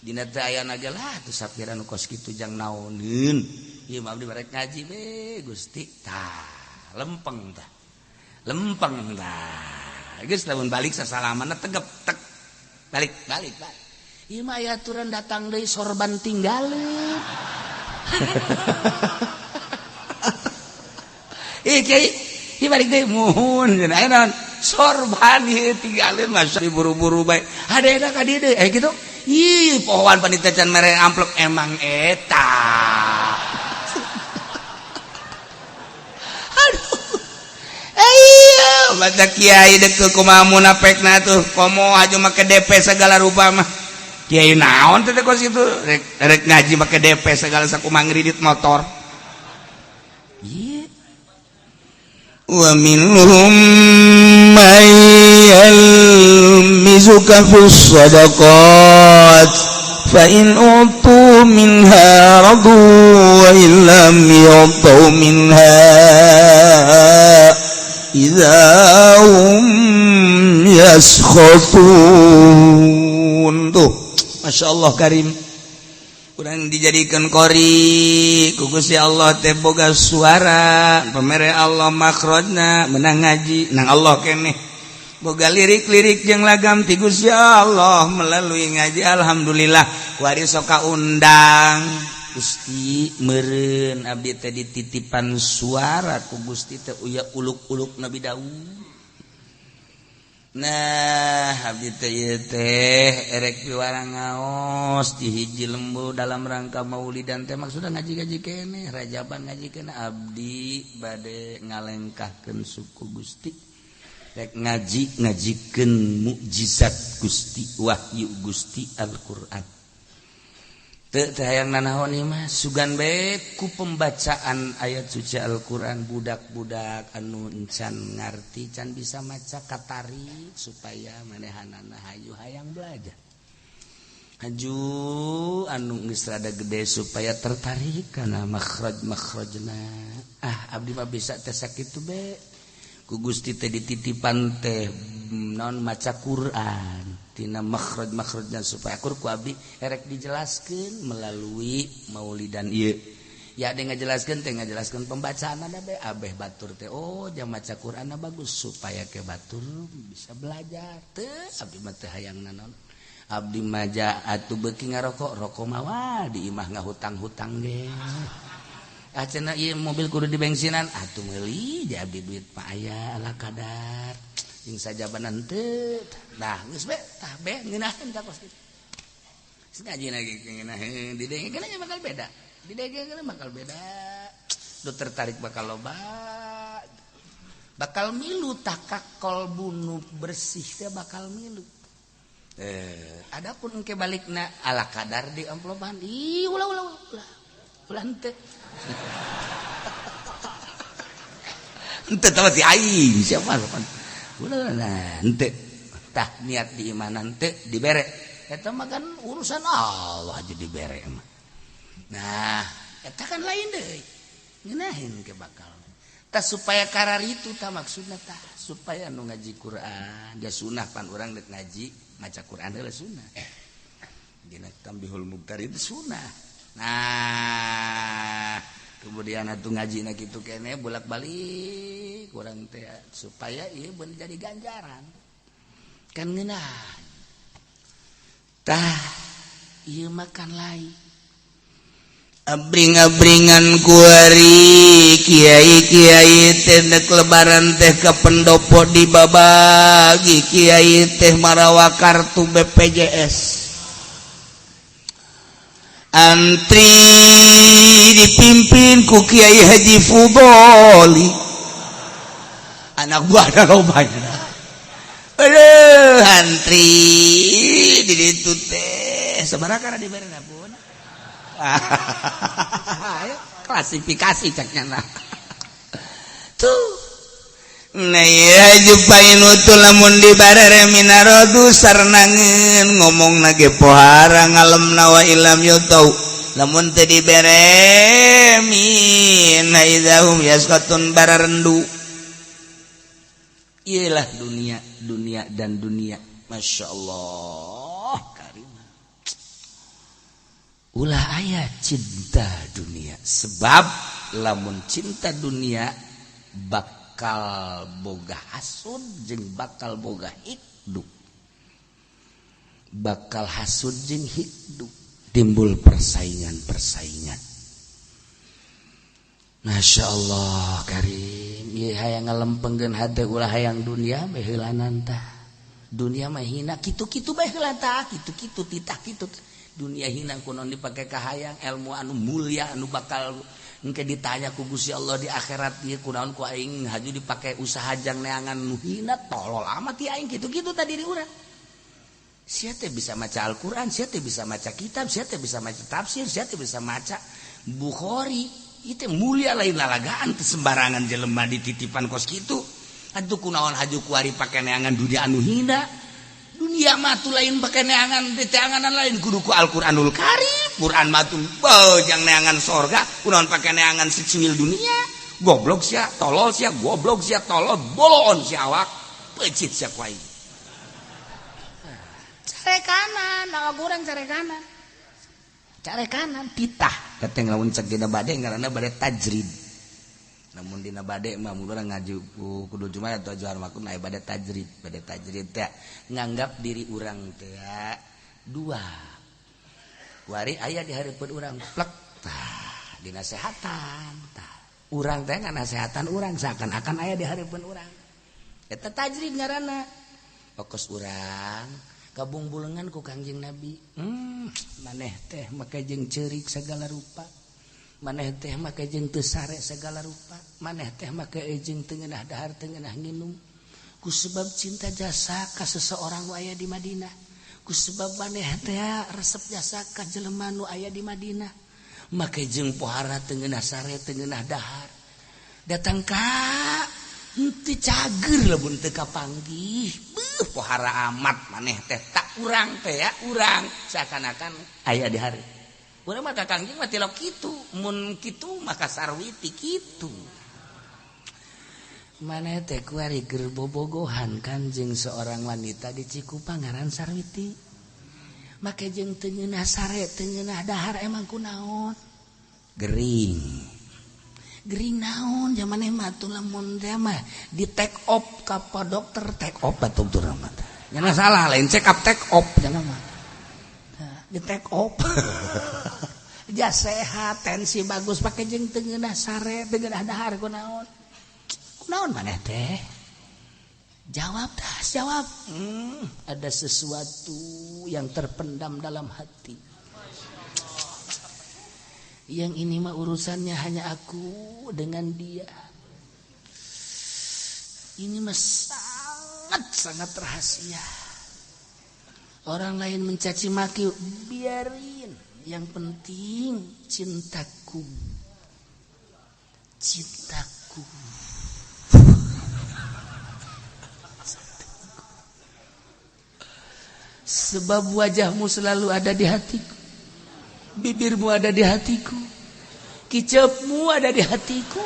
Dina teu aya ge lah tuh sapira nu kos kitu jang naoneun. Ieu mah abdi rek ngaji we, Gusti. Tah, lempeng tah, lempeng tah. Geus, lamun balik sasalamanna tegep tek, balik balik balik. Ieu mah aya aturan datang deui, sorban tinggalin. Ih, kiai, ieu balik deui, muhun cenah, aya naon sorban ieu tinggalin, masa buru-buru bae hadena ka dieu deui, eh gitu. Ih, pohoan panitia can mere amplop emang eta. Aduh. Iya, mata kiai dek kumaha munafekna tuh, komo aja make DP segala rupa mah. Kiai naon teh kos itu rek, rek ngaji make DP segala, sakumaha ngridit motor. Iya. ومنهم من يلمزك في الصدقات فإن أعطوا منها رضوا وإن لم يعطوا منها إذا هم يسخطون. Tuh, Masya Allah Karim, kurang dijadikan qori ku Gusti Allah teh, boga suara pemere Allah, makhrajna menang ngaji nang Allah keneh, boga lirik-lirik jeung lagam ti Gusti Allah melalui ngaji. Alhamdulillah, kuari sok undang. Gusti, meureun abdi teh dititipan suara ku Gusti teh, uya uluk-uluk Nabi Daud. Nah, abdi teh ieu teh erek piwarang ngaos di hiji lembur dalam rangka maulidan teh, maksudna ngaji-ngaji keneh, rajaban ngaji keneh. Abdi bade ngalengkahkeun suku Gusti, rek ngaji, ngajikeun mukjizat Gusti, wahyu Gusti, Al-Qur'an. Teu teu hayang nanaon ieu mah, sugan bae ku pembacaan ayat suci Al-Qur'an budak-budak anu encan ngarti, can bisa maca katarik supaya manehanana hayu hayang belajar. Haju anu geus rada gede supaya tertarik kana makhraj-makhrajna. Ah, abdi mah bisa teh sakitu be. Ku Gusti teh dititipan teh naon, maca Quran tina makhraj-makhrajna supaya akur ku abdi erek dijelaskeun melalui maulidan ieu. Ya, ada ngajelaskeun teh, ngajelaskeun pembacaan ada be abeh batur teh, oh, jam maca Quran bagus supaya ke batur bisa belajar. Teu, abdi mah teu hayang nanaon. Abdi mah atuh beuki ngarokok, rokok mawa di imah, ngahutang-hutang ge. Ah, cenah ieu mobil kudu dibensinan, atuh meuli ja abdi, duit pak aya ala kadar jeung sajabanan teu. Nah, geus be tah be ngeunaheun tah kos kitu. Geus ngaji lagi ngeunaheun, didengekeun aja bakal beda, didengekeun bakal beda, nu tertarik bakal loba, bakal milu takak kolbu nu bersih teh bakal milu. Eh, adapun engke balikna ala kadar di amplopan, ih, ulah ulah ulah ulah, henteu henteu, tahu ti aing siapa ulah, nah, henteu tah niat di imanan teu dibere eta mah kan urusan Allah aja dibere mah. Nah, eta kan lain deui, ngeunaheun ke bakal tah supaya karar itu tah maksudna tah supaya nu ngaji Quran dia sunah pan urang dek ngaji maca Quran heula sunah, dina Tambihul Muhtar itu sunah. Nah, kemudian atuh ngaji na kitu kene bolak-balik urang teh supaya ieu beun jadi ganjaran kan ngeunah tah. Ieu makan lain abring-abringan kuari kiai-kiai teh nek lebaran teh ke pendopo dibabagi, kiai teh marawa kartu BPJS, antri dipimpin ku Kiai Haji Fudoli, anak buah ada lobanya. Aduh, antri di ditu teh. Sabaraha kana dibere pun. Ayo klasifikasi caknya nah. Tuh. Nah ya jupain utul lamun dibarere minarodu sarnangeun ngomong nage pohara ngalemna wa ilam yutau lamun teu dibere min idahum yaskatun bararendu. Iyalah dunia, dunia dan dunia. Masya Allah karim. Ulah aya cinta dunia, sebab lamun cinta dunia bakal boga hasud jeung bakal boga hikdu. Bakal hasud jeung hikdu, timbul persaingan-persaingan. Masya Allah karim. Ieu hayang ngalempengkeun hate ulah hayang dunia bae heulanan tah. Dunia mah hina kitu-kitu bae heula tah, kitu-kitu titah kitu. Dunia hina kunaon dipake kahayang ilmu anu mulia anu bakal engke ditanya ku Gusti Allah di akhirat ieu kunaon ku aing haju dipake usaha jang neangan nu hina tolol amat ieu aing kitu-kitu tadi di urang. Sia teh bisa maca Al-Qur'an, sia teh bisa maca kitab, sia teh bisa maca tafsir, sia teh bisa maca Bukhari. Itu mulia lain lalagaan sembarangan jelema dititipan kos kitu. Atuh kunaon haju kuari pake neangan dunia anu hina. Dunia mah tuh lain pake neangan diteanganan lain kudu ku Al-Qur'anul Karim. Quran mah tuh beuh jang neangan sorga, kunaon pake neangan secuil dunia. Goblok sia, tolol sia, goblok sia, tolol, bolon sia awak, pecit sia ku aing. Care kanan, awak urang care kanan. Care kanan titah kateng lamun cek dina bade ngaranna bade tajrid. Namun dina bade mah mun urang ngaji kudu Jumat atau Johar makun aya bade tajrid. Bade tajrid teh nganggap diri urang teh dua. Wari aya di hareupeun urang plek tah dinasehatan tah. Urang teh nganasehatan urang seakan-akan aya di hareupeun urang. Eta tajrid ngaranna. Fokus urang kabungbulengan ku Kangjeng Nabi. Maneh teh make jeung ceurik segala rupa. Maneh teh make jeung teu sare segala rupa. Maneh teh make jeung teu ngeunah dahar teu ngeunah nginum. Ku sebab cinta jasa ka seseorang nu aya di Madinah. Ku sebab maneh teh resep jasa ka jelema nu aya di Madinah. Make jeung pohara teu ngeunah sare teu ngeunah dahar. Datang ka henteu cager lamun teu kapanggih. Pohara amat maneh teh tak urang teh ya urang seakan-akan aya di hari urang mah ka Kangjeng mah tilok kitu mun kitu maka sarwiti kitu maneh teh kuari keur bobogohan kanjeng seorang wanita di Cikupa ngaran Sarwiti make jeung teu ngeunah sare teu ngeunah dahar emang kunaon gering gering naon zaman mah tuh lamun teh mah di take off ka pa dokter take off atuh tuh mah jangan salah lain check up take off jangan mah di take off ja sehat tensi bagus pake jeung teu ngeunah sare teu ngeunah dahar kunaon kunaon maneh teh jawab dah jawab ada sesuatu yang terpendam dalam hati. Yang ini mah urusannya hanya aku dengan dia. Ini mah sangat-sangat rahasia. Orang lain mencaci maki, biarin. Yang penting cintaku. Cintaku. Cintaku. Sebab wajahmu selalu ada di hatiku. Bibirmu ada di hatiku. Kicepmu ada di hatiku.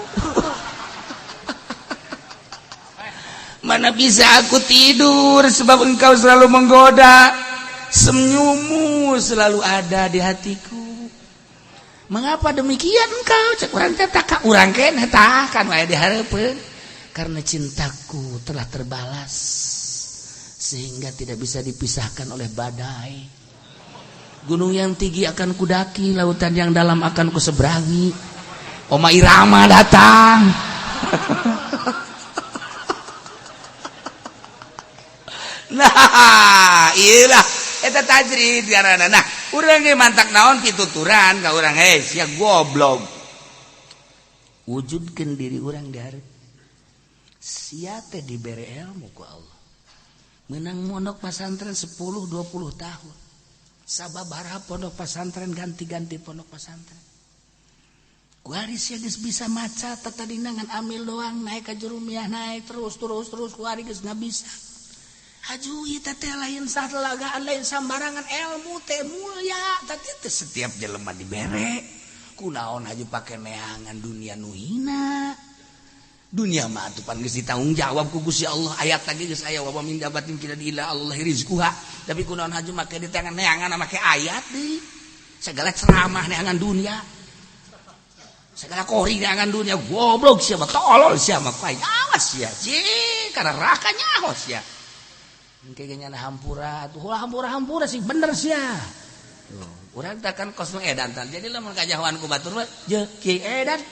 Mana bisa aku tidur sebab engkau selalu menggoda. Senyummu selalu ada di hatiku. Mengapa demikian engkau? Cek urang teh tak urang keneh tah kan aya di hareupeun. Karena cintaku telah terbalas sehingga tidak bisa dipisahkan oleh badai. Gunung yang tinggi akan kudaki, lautan yang dalam akan kuseberangi. Oma Irama datang. Nah, iyalah eta tajrid ngaranna. Nah, urang ge mantak naon pituturan ka urang heh sia goblok. Wujudkeun diri urang di hareup. Sia teh dibere ilmu ku Allah. Menang mondok pesantren 10 20 tahun. Sababaraha pondok pesantren ganti-ganti pondok pesantren. Kuari sia geus bisa maca tatadina ngan amil doang naik ka jurumiyah naik terus terus terus kuari geus ngabisa. Haju ieu teh lain satelagaan lain sambarangan ilmu teh mulia tadi teh setiap jelema dibere. Kunaon haju pake neangan dunia nu hina. Dunia mah atuh pan geus ditanggung jawab ku Gusti Allah ayat lagi geus aya wa min dabatin kira ila Allah rizquha. Tapi kunaon haju make ditengan neangan make ayat deui. Segala ceramah neangan dunia. Segala kori neangan dunia goblok sia mah tolol sia mah paing awas sia cing kana neraka nyaho sia. Engke ge nyana hampura atuh ulah hampura-hampura sing bener sia. Tuh, urang teh kan kos nu edan tan. Jadi lamun kajahoan ku batur mah je kiai edan.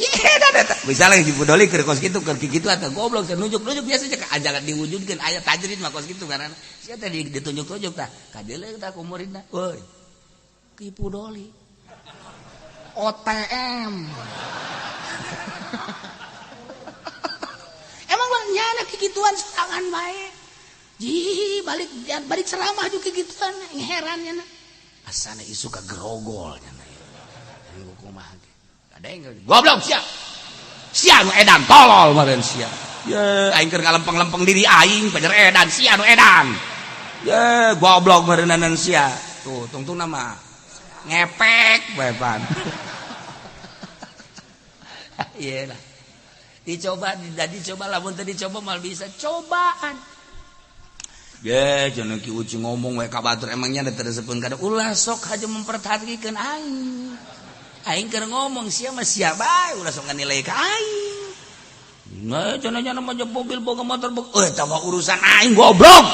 Kiai edan eta. Misalnya si Budoli keur kos kitu keur kitu atuh goblok teh nunjuk-nunjuk biasa cek ajaran diwujudkeun aya tajrid mah kos kitu karena sia teh ditunjuk-tunjuk tah. Kadeuleu tah ku muridna. Euy. Ki Budoli. OTM. Emang lah nyana kikituan serangan bae. Ji balik balik ceramah juga kikituan heran nyana. Asana isu ka gerogol nyana. Anu kumaha ge. Kadeng goblok sia. Sia nu edan tolol meureun sia. Ye aing keur ngalempeng-lempeng diri aing pajar edan sia nu edan. Ye goblok meureunnanan sia. Tuh tungtungna mah ngepek bae pan. Iyalah. Dicoba, dicoba lamun teu dicoba mal bisa cobaan. Ge cenah Ki Uci ngomong we ka batur emangnya da teu resepkeun kada ulah sok haja memperhatikeun aing. Aing keur ngomong sia mah sia bae ulah sok nganilai ka aing. Nah cenah nya mah mobil boga motor boga eta mah urusan aing goblok.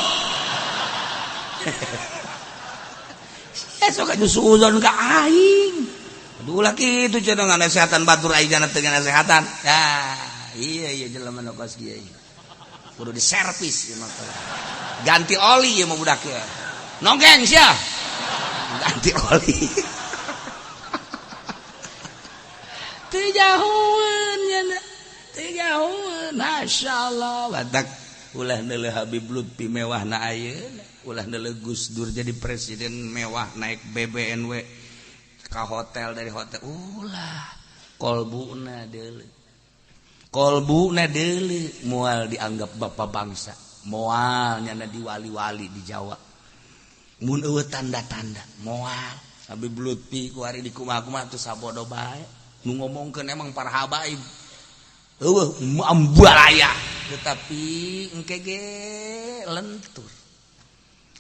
Sia sok aju suuzon ka aing. Aduh ulah kitu cenah nganasehatan batur aing jana teu nganasehatan. Ya, iya iya jelema nu kos kieu. Kudu diservis ieu mah. Ganti oli ieu mah budak ieu. Nonggeng sia. Ganti oli. Teu jauheun nya. Teu jauheun. Masyaallah batak ulah neuleuh Habib Lutfi mewahna ayeuna, ulah neuleuh Gus Dur jadi presiden mewah naik BBNW ka hotel dari hotel ulah kolbuna deuleu. Kolbuna deuleu moal dianggap bapak bangsa, moal nyana diwali-wali di Jawa. Mun eueuh tanda-tanda moal Habib Lutfi ku ari di kumaha-kumaha teu sabodo bae. Nu ngomongkeun emang para habaib. Eueuh ambalaya tetapi engke ge lentur.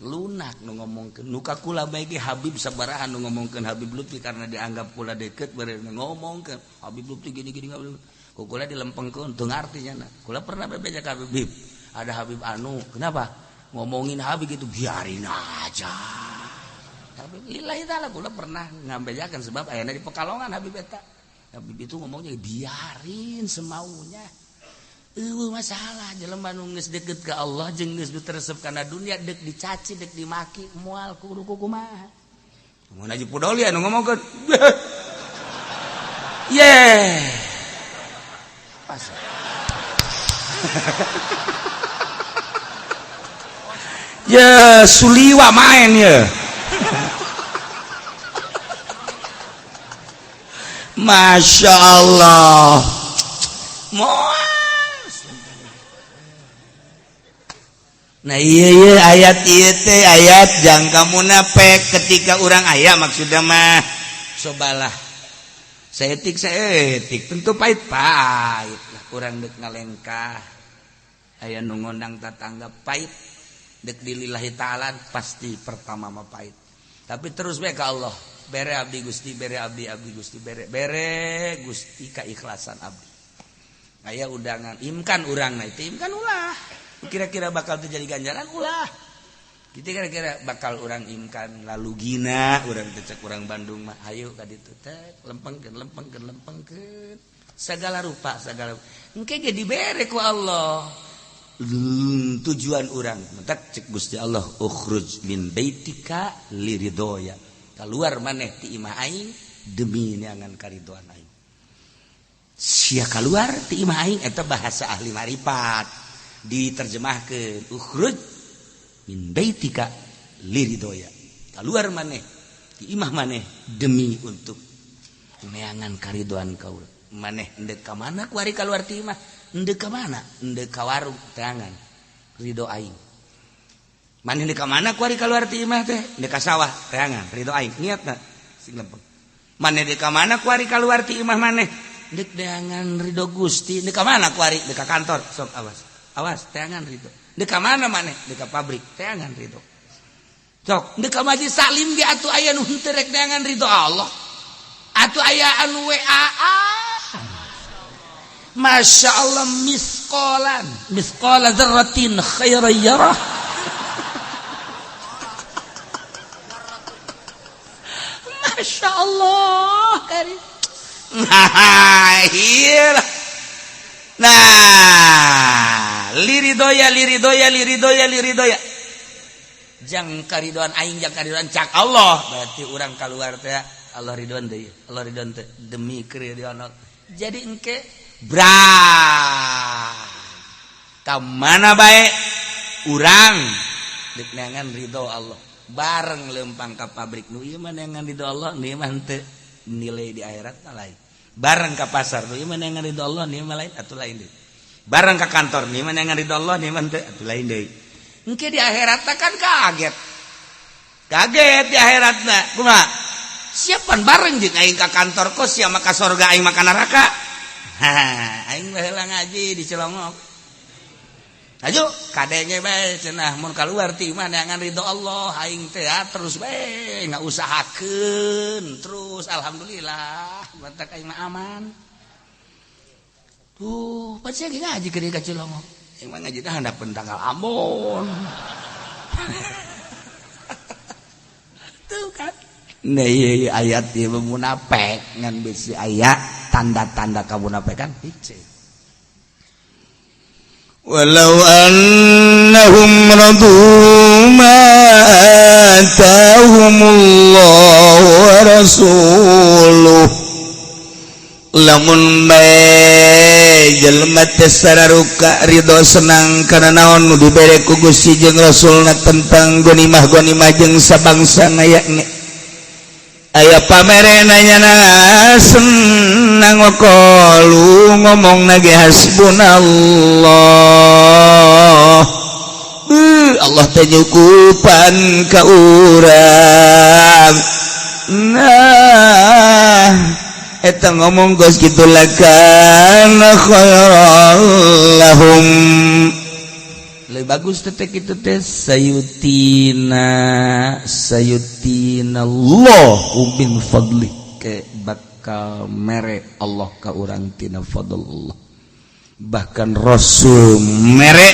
Lunak nu ngomongkeun nu ka kula bae ge Habib sabaraha nu ngomongkeun Habib Lutfi karena dianggap kula deket beureun ngomongkeun Habib Lutfi gini-gini ku kula dilempengkeun teu ngarti nya. Kula pernah bebeja ka Habib, ada Habib anu kenapa ngomongin Habib gitu biarin aja. Habib lillahi taala kula pernah ngambejakeun sebab ayana di Pekalongan Habib eta. Habib itu ngomongnya biarin semaunya. Eueuh masalah jelema nu geus deket ka Allah jeung geus teresep kana dunia deuk dicaci deuk dimaki moal kudu kumaha. Mun Haji Pudoli anu ngomongkeun. Ye. Pas. Ya Suliwa main ya. Masya Allah. Nah iya iya ayat iya teh ayat jangka munafik ketika orang ayat maksudnya mah cobalah seetik seetik tentu pahit pahit lah kurang dek ngalengkah aya nu ngondang tatangga pahit dek dilillahi ta'ala pasti pertama mah pahit tapi terus bae ka Allah bere abdi Gusti bere abdi abdi Gusti bere bere Gusti keikhlasan abdi aya undangan imkan urang nah itu imkan ulah kira-kira bakal terjadi ganjaran ulah kita kira-kira bakal orang imkan lalu gina orang tecek orang Bandung mah ayo ka ditu teh lempengkeun lempengkeun lempengkeun segala rupa segala engke ge dibere ku Allah tujuan urang mentak cek Gusti Allah ukhruj min baitika liridhoya keluar maneh ti imah aing demi neangan karidoan aing sia keluar ti imah aing eta bahasa ahli marifat diterjemahkeun ukhruj min baitika Liridoya keluar maneh di imah maneh demi untuk neangan karidoan kaula. Maneh endek ka mana kuari keluar ti imah, endek ka mana, endek ka warung, teangan ridho aing. Maneh endek ka mana kuari keluar ti imah teh, endek ka sawah, teangan ridho aing. Niatna sing lempeng. Maneh endek ka mana kuari keluar ti imah maneh, endek teangan ridho Gusti. Endek ka mana kuari, endek ka kantor, sok awas awas, teangan ridho. Endek ka mana maneh, endek ka pabrik, teangan ridho. Sok ndek ka majlis taklim ge atuh aya nu henteu rek neangan ridho Allah, atuh aya anu WA. Masya Allah, misqalan misqala dzarratin khairan yarah. Masya Allah karim. Nah, iyalah. Nah, liridoya liridoya liridoya liridoya. Jang karidoan aing, jang karidoan cak Allah, berarti urang keluar teh Allah ridhoan deui, Allah ridhoan teh demi keridoan Allah. Jadi engke bra ka mana bae urang deuk neangan ridho Allah bareng lempang ka pabrik nu ieu mah neangan ridho Allah, nu ieu mah henteu, nilai di akhirat mah lain. Bareng ka pasar nu ieu mah neangan ridho Allah, nu ieu mah lain, atuh lain deui. Bareng ka kantor nu ieu mah neangan ridho Allah, nu ieu mah henteu, atuh lain deui. Engke di akhirat kan kaget. Kaget di akhiratna. Kumaha? Siapan bareng jeung aing ka kantor kos sia maka sorga aing maka neraka. Ha, aing baheula ngaji di Cilongok. Ayo kadenge bae cenah mun kaluar ti imah neangan ridho Allah aing teh terus bae ngausahakeun terus alhamdulillah batak aing mah aman. Tuh, pasti ngaji ke ka Cilongok. Emang ngaji dah hendak tanggal Ambon. Tuh kan. Nah, iya, ayat ieu munafik ngan bisi aya tanda-tanda kamunafikan hiji. Walau annahum radu ma atahumullahu wa rasuluh. Lamun bae jelema teh sararuka ridho senang kana naon nu dibere ku Gusti jeung Rasulna tentang gonimah-gonimah jeung sabangsa ngayakne aya pamerena nyana senang waqalu ngomong nage hasbunallah. Allah teh nyukupan ka urang. Nah eta ngomong geus kitu lakana khairan lahum. Lebih bagus teh kitu teh sayutina sayutina Allahu min fadli, ke bakal mere Allah ka urang tina fadl Allah. Bahkan Rasul mere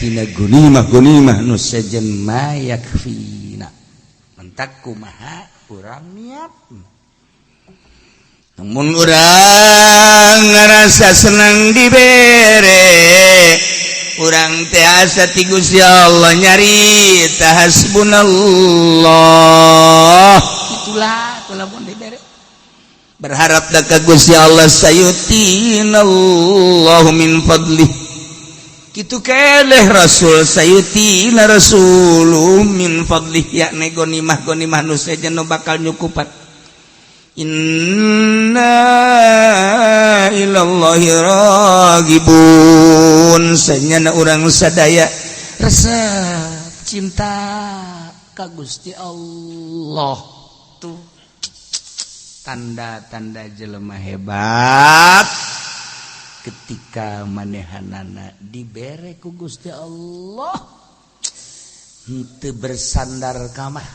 tina gunimah-gunimah nu sejen mayakfina. Mentak kumaha urang niat. Namun urang ngerasa senang dibere, urang teh asa ti Gusti Allah nyarita hasbunallah. Itulah lamun dibere. Berharap da ka Gusti Allah sayutinallahu min fadlih. Kitu keleh Rasul sayutina Rasulu min fadlih, yakni gonimah-gonimah nu sejen nu bakal nyukupan. Inna ilallahi ragibun. Sanyana urang sadaya resep cinta ka Gusti Allah. Tuh tanda-tanda jelema hebat ketika manehanana dibere ku Gusti Allah henteu bersandar ka mah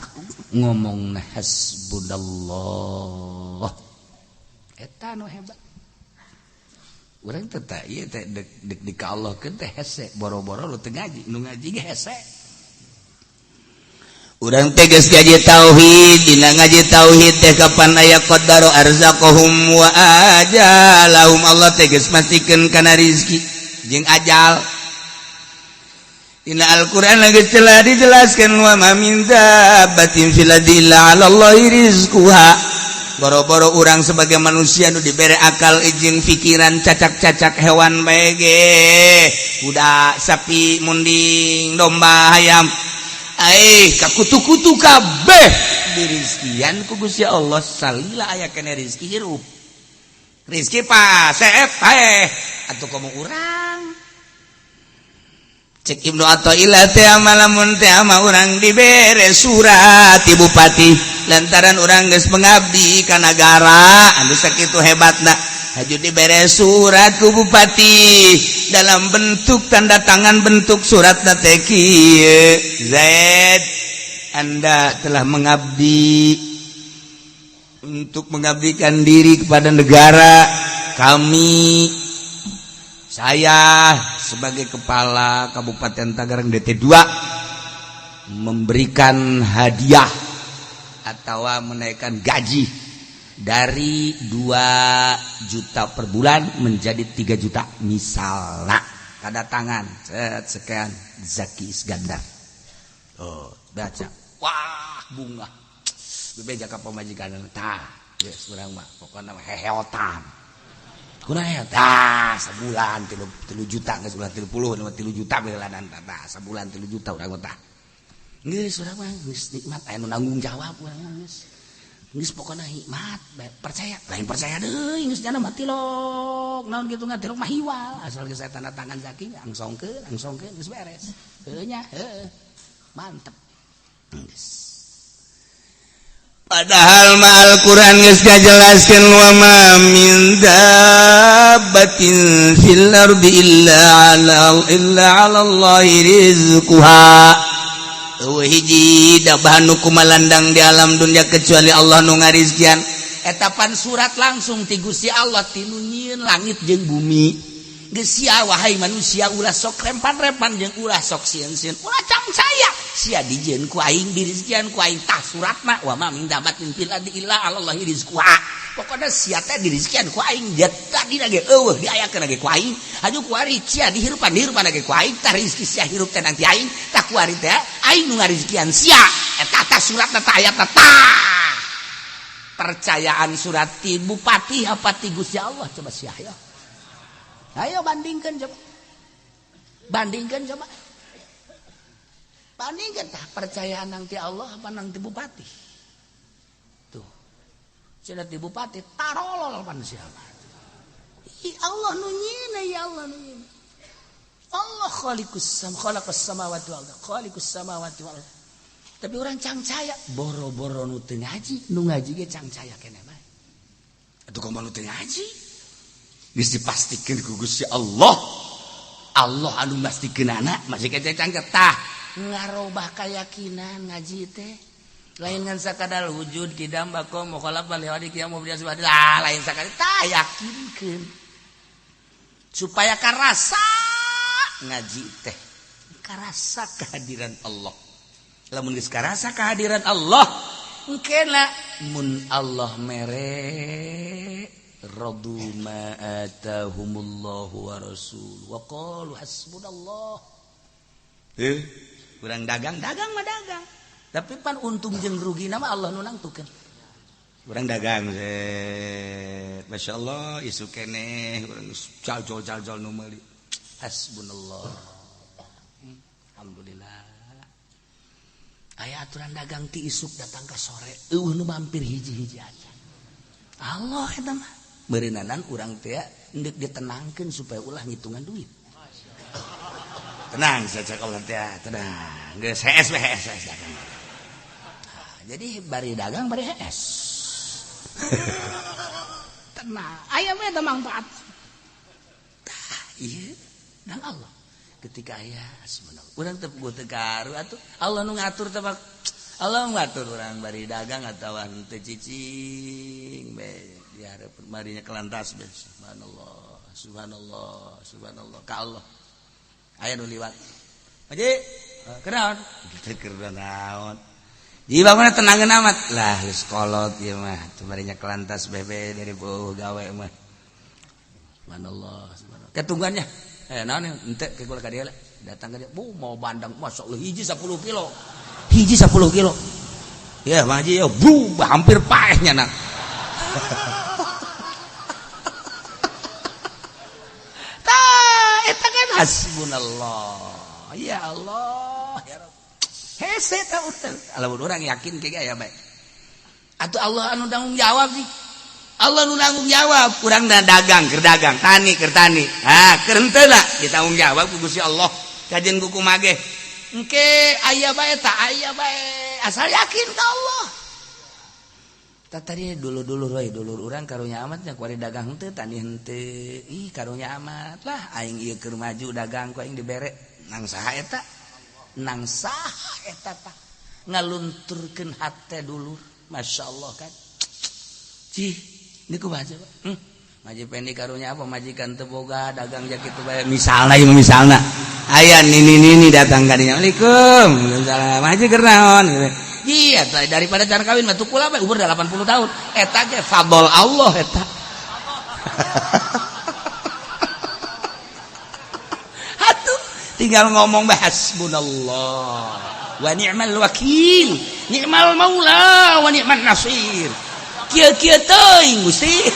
ngomongna hasbunallah. Eta nu hebat. Urang teh tah ieu teh dek di ka Allah keun teh hese boro-boro lu teu ngaji, nu ngaji ge hese. Urang teh geus ngaji tauhid, dina ngaji tauhid teh kapan aya qaddaru arzaqahum wa ajalahum, Allah teh geus mastikeun kana rizki jeung ajal. Dina Al-Qur'an geus telah dijelaskan wa ma min dabbatin fil ardi illa 'ala Allahi rizquha. Boro-boro urang sebagai manusia nu dibere akal jeung pikiran cacak-cacak hewan bae ge, kuda, sapi, munding, domba, hayam. Aih ka kutu-kutu kabeh dirizkian ku Gusti Allah salila aya kene rizki hirup. Rizki paseep paeh atuh komo urang. Cek Ibnu Athaillah teh lamun teh ama urang dibere surat ti bupati lantaran urang geus mengabdi ka nagara anu sakitu hebatna haju dibere surat ku bupati dalam bentuk tanda tangan bentuk surat teh kieu. Zaid, Anda telah mengabdi untuk mengabdikan diri kepada negara kami. Saya sebagai kepala Kabupaten Tangerang DT2 memberikan hadiah atau menaikkan gaji dari 2 juta per bulan menjadi 3 juta misalnya. Tanda tangan set sekian Zaki Iskandar. Oh, baca, wah, bunga bebeja ka pamajikan tah geus urang mah pokona mah heheotan kunaon tah sabulan 3 juta geus bulan 30 3 juta belanan tah sabulan 3 juta urang mah tah geus urang mah geus nikmat aya nu nanggung jawab urang mah geus geus pokona nikmat percaya lain percaya deui geus nyana mah tilok naon kitu ngatilok mah hiwal asal geus saya tanda tangan Zaki angsongkeun angsongkeun geus beres heuh nya heuh mantep geus. Padahal mah Al-Qur'an geus ngajelaskeun wa ma min dabbatin fil ardi illa ala Allahi rizquha. Eueuh hiji dabah nu kumalandang di alam dunia kecuali Allah nu ngarizkian. Eta pan surat langsung ti Gusti Allah ti nu nyieun langit jeung bumi. Geus sia wahai manusia ulah sok rempan-rempan jeung ulah sok sieun-sieun ulah cangcaya sia dijieun ku aing dirizkian ku aing tah suratna wa ma min dabbatin fil ardi illa 'ala Allahi rizquha. Pokona sia teh dirizkian ku aing tadi lagi eueuh diayakeun lagi ku aing haju kuari sia dihirupan dihirupan lagi ku aing tah rizki sia hirup teh nanti aing tah kuari teh aing nu ngarizkian sia eta tah suratna tah ayatna tah percayaan surat ti bupati apa ti Gusti Allah coba sia ayo. Ayo bandingkan coba. Bandingkan coba. Bandingkan tah percayaan nang ti Allah apa nang ti bupati. Tuh. Cenah ti bupati tarolol pan siapa. Ya Allah nu nyieuna ya Allah nu nyieuna. Allah khaliqus sam khalaqas samawati wal ardh, khaliqus samawati wal ardh. Tapi orang cangcaya boro-boro nu teu ngaji, nu ngaji ge cangcaya keneh bae. Atuh komo nu teu ngaji? Geus dipastikan ku Gusti Allah. Allah anu mastikeun anak masih kece cangket tah ngarobah keyakinan ngaji teh lain ngan sakadar wujud kidam bako mukhalafan li qiyam mubdi lah lain sakadar tah yakinkeun supaya karasa ngaji teh karasa kehadiran Allah. Lamun geus karasa kehadiran Allah engkena mun Allah mere radu ma atahumullahu wa rasul wa qalu hasbunallah. Kurang dagang dagang mah dagang tapi pan untung jeung rugi nama Allah nu nangtukeun. Urang dagang set Masya Allah isu keneh urang jaljol jaljol nu meuli hasbunallah alhamdulillah aya aturan dagang ti isuk datang ke sore eueuh nu mampir hiji-hiji aja Allah eta mah meureunanan urang teh endek ditenangkeun supaya ulah ngitungan duit tenang saja kalau teh tenang geus hees we hees hees dagang. Nah, jadi bari dagang bari hees tenang aya mah eta manfaat tah ieu dan Allah ketika aya hasbunallah urang teu puguh teu karu atuh Allah nu ngatur teh Allah ngatur urang bari dagang atawa henteu cicing be di hareup marinya kelantas be subhanallah subhanallah subhanallah ka Allah aya nu liwat Haji kunaon teu keur naon di bangun tenangan amat lah geus kolot ieu mah teu marinya kelantas bebe dari beuh gawe mah subhanallah subhanallah ketunggannya naon henteu ke ka dieu datang ka dia bu mau bandang masuk hiji 10 kilo hiji 10 kilo ya Bang Haji ya bu hampir paehnya nak. Tah eta kan hasbunallah ya Allah ya Rabb. Hese tah lamun urang yakin ke aya bae. Atuh Allah anu tanggung jawab sih. Allah nu tanggung jawab. Urang da dagang, keur dagang, tani keur tani. Ah, keur henteu ditanggung jawab ku Gusti Allah. Kajeun ku kumaha ge. Engke aya bae tak aya bae, asal yakin ka Allah. Tadi dulu-dulu roy dulur urang karunya amatnya kuari dagang henteu tani henteu. Ih, karunya amat lah aing ieu keur maju dagang ku aing dibere. Nang saha eta? Nang saha eta tah? Ngalunturkeun hate dulur. Masya Allah kan. Cih, ini kumaha coba? Maji pendi karunya apa majikan teu boga dagang ja kitu bae. Misalna ieu misalna. Aya nini-nini datang ka dinya. Assalamualaikum. Waalaikumsalam. Haji keur naon? Iya, daripada cara kawin mah tukul apa umur 80 tahun. Eta ge fadl Allah eta. Atuh tinggal ngomong bae hasbunallah wa ni'mal wakil, ni'mal maula wa ni'man nasir. Kieu-kieu teuing Gusti.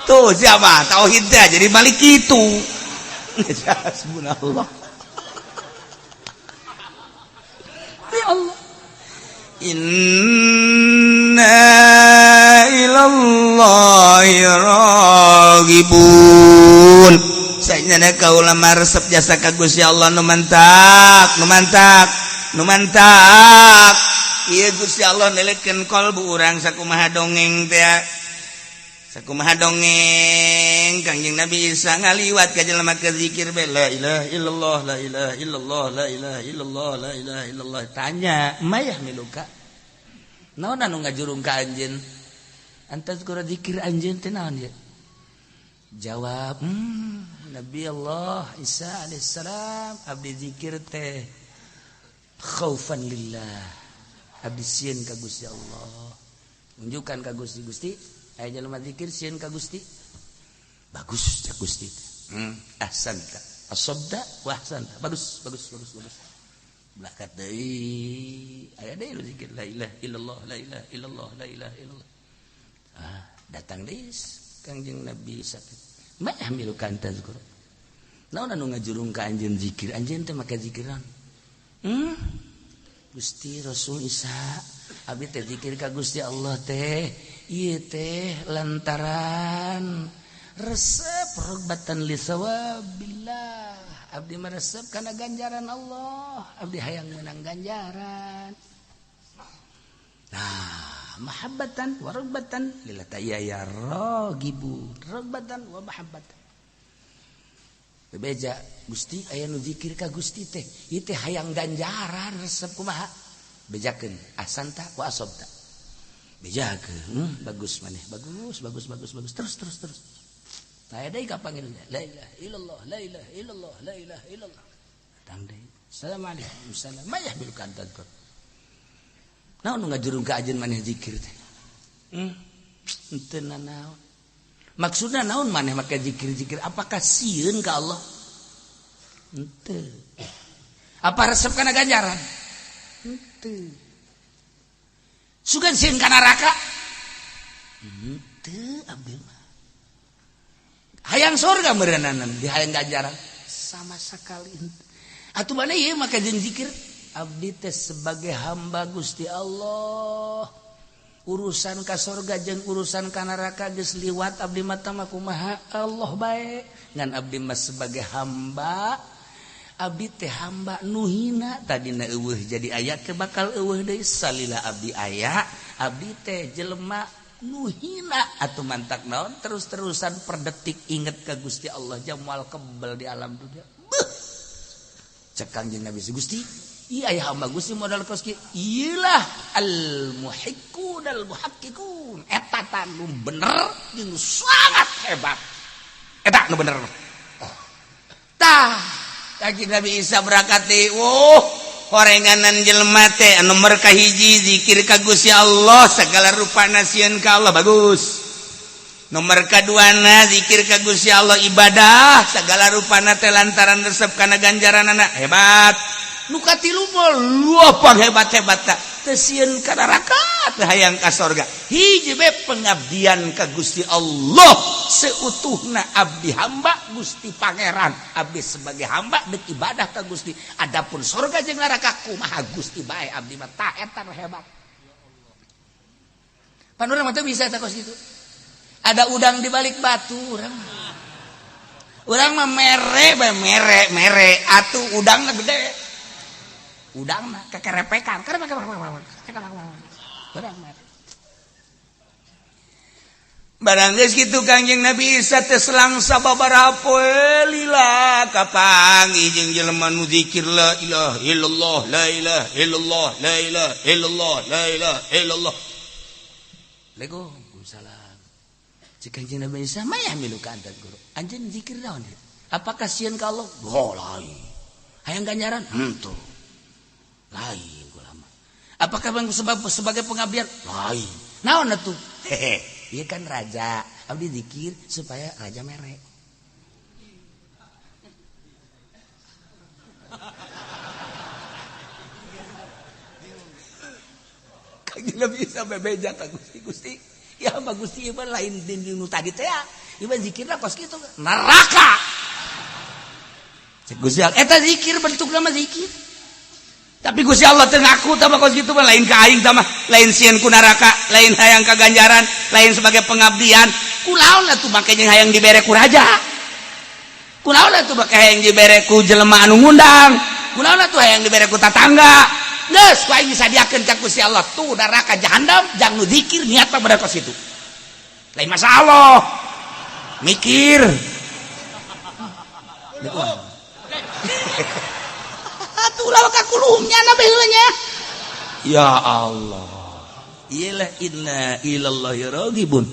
Tuh siapa tauhid teh jadi balik kitu. Hasbunallah. Ya Allah. Inna ilallahi raghibun. Saenyana kaula resep jasa ka Gusti Allah nu mantak, nu mantak, nu mantak. Ieu Gusti Allah nelekeun kalbu urang sakumaha dongeng teh. Sakumaha dongeng Kangjeng Nabi Isa ngaliwat ka jelema keur zikir bae la ilaha illallah la ilaha illallah la ilaha illallah la ilaha illallah. Tanya, mayah miluka? Naon anu ngajurung ka anjeun? Antaz kura zikir anjeun teh naon ieu? Jawab, Nabi Allah Isa alaihissalam abdi zikir teh khaufan lillah. Abdi sieun ka Gusti Allah. Unjukkan ka Gusti Gusti aya jelema zikir sieun ka Gusti. Bagus cak Gusti. Ahsanta. Asabda wa ahsanta. Bagus, bagus, bagus, bagus. Belakat deui. Aya deui nu zikir la ilaha illallah la ilaha illallah la ilaha illallah. Ah, datang deui Kangjeng Nabi Isa. Ma yahmiluka an tazkur. Naon anu ngajurung ka anjeun zikir? Anjeun teh make zikiran. Gusti Rasul Isa, abdi teh zikir ka Gusti Allah teh ieu teh lantaran resep rogbatan li sawabillah. Abdi meresep kana ganjaran Allah, abdi hayang menang ganjaran. Nah, mahabbatan wa ragbatan lillah ya ya ragibun, ragbatan wa mahabbatan. Bebeja Gusti aya nu zikir ka Gusti teh, ieu teh hayang ganjaran resep kumaha? Bejakeun ahsanta wa asabta. Bejakeun, bagus maneh, bagus bagus bagus bagus terus terus terus. Nah, deui ka panggil la ilaha illallah la ilaha illallah la ilaha illallah. Datang deui. Assalamualaikum salam. Mayah bil kantan. Naon nu ngajurung ka ajeun maneh zikir teh? Henteu nanaon. Maksudna naon maneh make zikir-zikir? Apakah sieun ka Allah? Henteu. Apa resep kana ganjaran? Henteu. Sugan sieun ka neraka? Henteu abdi mah. Hayang surga meureunana di hayang ganjaran sama sekali henteu. Atuh mana ieu make jeung zikir? Abdi teh sebagai hamba Gusti Allah. Urusan ka sorga jeung urusan ka neraka geus liwat abdi mah tah kumaha Allah bae. Ngan abdi mah sebagai hamba, abdi teh hamba nu hina tadina eueuh jadi aya ke bakal eueuh deui salila abdi aya, abdi teh jelema nu hina atuh mantak naon terus-terusan per detik inget ka Gusti Allah jamal kebel di alam dunia. Beuh. Cek Kangjeng Nabi Gusti, iya ya hamba Gusti modal koski. Iyalah al muhiqqun al muhaqqiqun. Eta tah nu bener jeung sangat hebat. Eta nu bener. Tah, Kangjeng Nabi Isa berangkat deui. Wuh, horenganan jelema teh anu nomor kahiji zikir ka Gusti Allah segala rupana sieun ka Allah bagus. Nomor kaduana zikir ka Gusti Allah ibadah segala rupana teh lantaran resep kana ganjaranana hebat. Nu katilu mah luah panghebat-hebat ta. Teu sieun ka neraka, teu hayang ka sorga. Hiji be, pengabdian ka Gusti Allah seutuhna. Abdi hamba Gusti Pangeran, abdi sebagai hamba dek ibadah ka Gusti. Adapun sorga jeung neraka kumaha Gusti bae, abdi mah tah eta nu hebat. Pan urang mah teu bisa eta kos kitu. Ada udang di balik batu urang mah. Urang mah mere bae, mere mere atuh udangna gede. Udangna kekerepekan. Urang mere. Barang geus kitu, Kangjeng Nabi Isa teh selang sababaraha poe lila kapanggih jeung jelema nu zikir la ilaha illallah, la ilaha illallah, la ilaha illallah, la ilaha illallah. Waalaikumsalam. Cek Kangjeng Nabi Isa, "Ma yahmiluka an tadhkuru?" Anjeun zikir naon ieu? Apakah sieun ka Allah? Oh, lain. Hayang ganjaran? Henteu. Lain kula mah. Apakah bang sebab sebagai pengabdian? Lain. Naon atuh? Hehe. Ieu kan raja, abdi zikir supaya raja mere. Kangjeng Nabi Isa bebeja ka Gusti, "Gusti, ya mah Gusti, ieu mah lain di nu tadi teh ya. Ieu mah zikirna kos kitu, neraka." Cek Gusti Allah, eta zikir bentukna mah zikir. Tapi Gusti Allah teu ngaku tah mah kos kitu mah lain ka aing tah mah, lain sieun ku neraka, lain hayang ka ganjaran, lain sebagai pengabdian. Kunaon atuh make jeung hayang dibere ku raja? Kunaon atuh make hayang dibere ku jelema anu ngundang? Kunaon atuh hayang dibere ku tatangga? Geus ku aing disadiakeun ka Gusti Allah tuh neraka jahanam jang nu zikir niat mah bener kos kitu. Lain masalah. Mikir. Atuh ulah ka kulumnya na baheula nya. Ya Allah. Iyalah, inna ilallahi raghibun.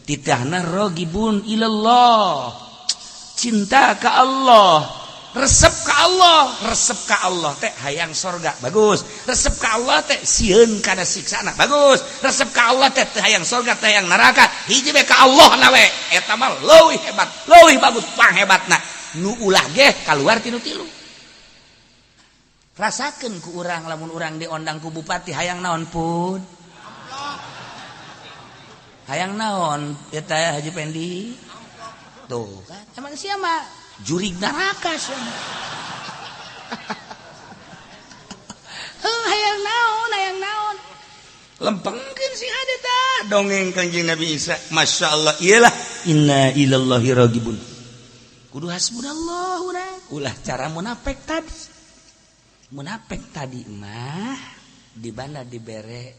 Titahna raghibun ilallah. Cinta ka Allah, resep ka Allah, resep ka Allah teh hayang sorga, bagus. Resep ka Allah teh sieun kana siksana, bagus. Resep ka Allah teh teu hayang sorga, teu hayang neraka. Hiji be ka Allah na we. Eta mah leuwih hebat, leuwih bagus, panghebatna. Nu ulah ge kaluar tinu tilu. Rasakeun ku urang lamun urang diondang ku bupati hayang naon pun. Hayang naon eta Haji Pendi? Tuh kan, emang siapa? Jurig neraka siapa? Heuh, hayang naon, hayang naon. Lempengkeun sing hade tah dongeng Kangjeng Nabi Isa. Masya Allah, iyalah inna ilallahi raghibun. Kudu hasbunallah urang. Ulah cara munafik tadi. Munafik tadi mah di mana dibere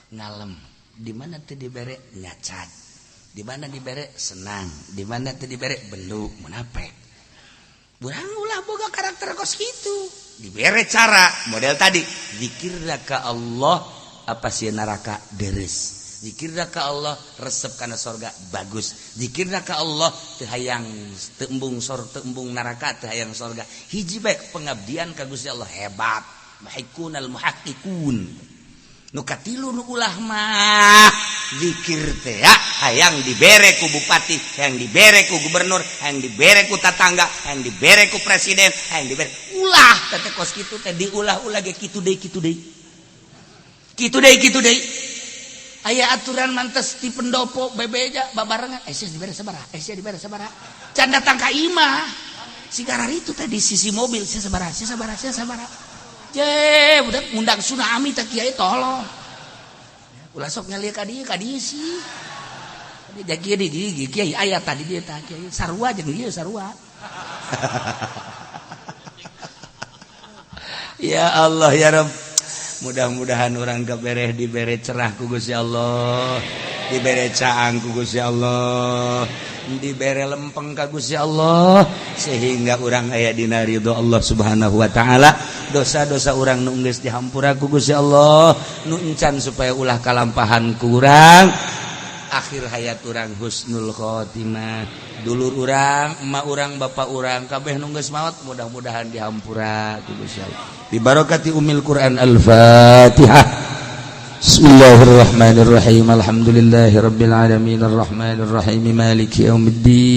ngalem, di mana teu dibere nyacat, di mana dibere senang, di mana teu dibere belu munafik. Urang ulah boga karakter kos kitu. Dibere cara model tadi, zikirna ka Allah apa sih neraka deres. Zikirna ka Allah resep kana sorga, bagus. Zikirna ka Allah teu hayang, teu embung sor, teu embung neraka, teu hayang sorga. Hiji bae pengabdian ka Gusti Allah hebat. Muhaqqiqunal muhaqqiqun. Nu katilu nu ulah mah zikir teh ya, hayang dibere ku bupati, hayang dibere ku gubernur, hayang dibere ku tatangga, hayang dibere ku presiden, hayang dibere. Ulah teh kos kitu teh diulah-ulah ge kitu deui, kitu deui. Kitu deui, kitu deui. Aya aturan mantes di pendopo bebeja babarengan, eh sia dibere sabaraha, eh sia dibere sabaraha. Can datang ka imah. Si itu teh di sisi mobil, sia sabaraha, sia sabaraha, sia sabaraha. Je, udah ngundang tsunami teh kiai tolong. Ulah sok nyalieu ka dieu sih. Dia kieu di gigi kiai aya tadi dia tah kiai sarua jeung ieu sarua. Ya Allah ya Rabb. Mudah-mudahan orang kebereh dibere cerah ku Gusti Allah, dibere caang ku Gusti Allah, dibere lempeng ka Gusti Allah sehingga urang aya dina ridho Allah Subhanahu wa taala. Dosa-dosa urang nu geus dihampura ku Gusti Allah, nu encan supaya ulah kalampahan ku urang. Akhir hayat urang husnul khotimah. Dulur urang, emak urang, bapak urang, kabeh nu geus maot mudah-mudahan dihampura ku Gusti Allah. Bi barakati umil Quran. Al-Fatihah. Bismillahirrahmanirrahim. Alhamdulillahi rabbil alamin arrahmanirrahim maliki yaumiddin.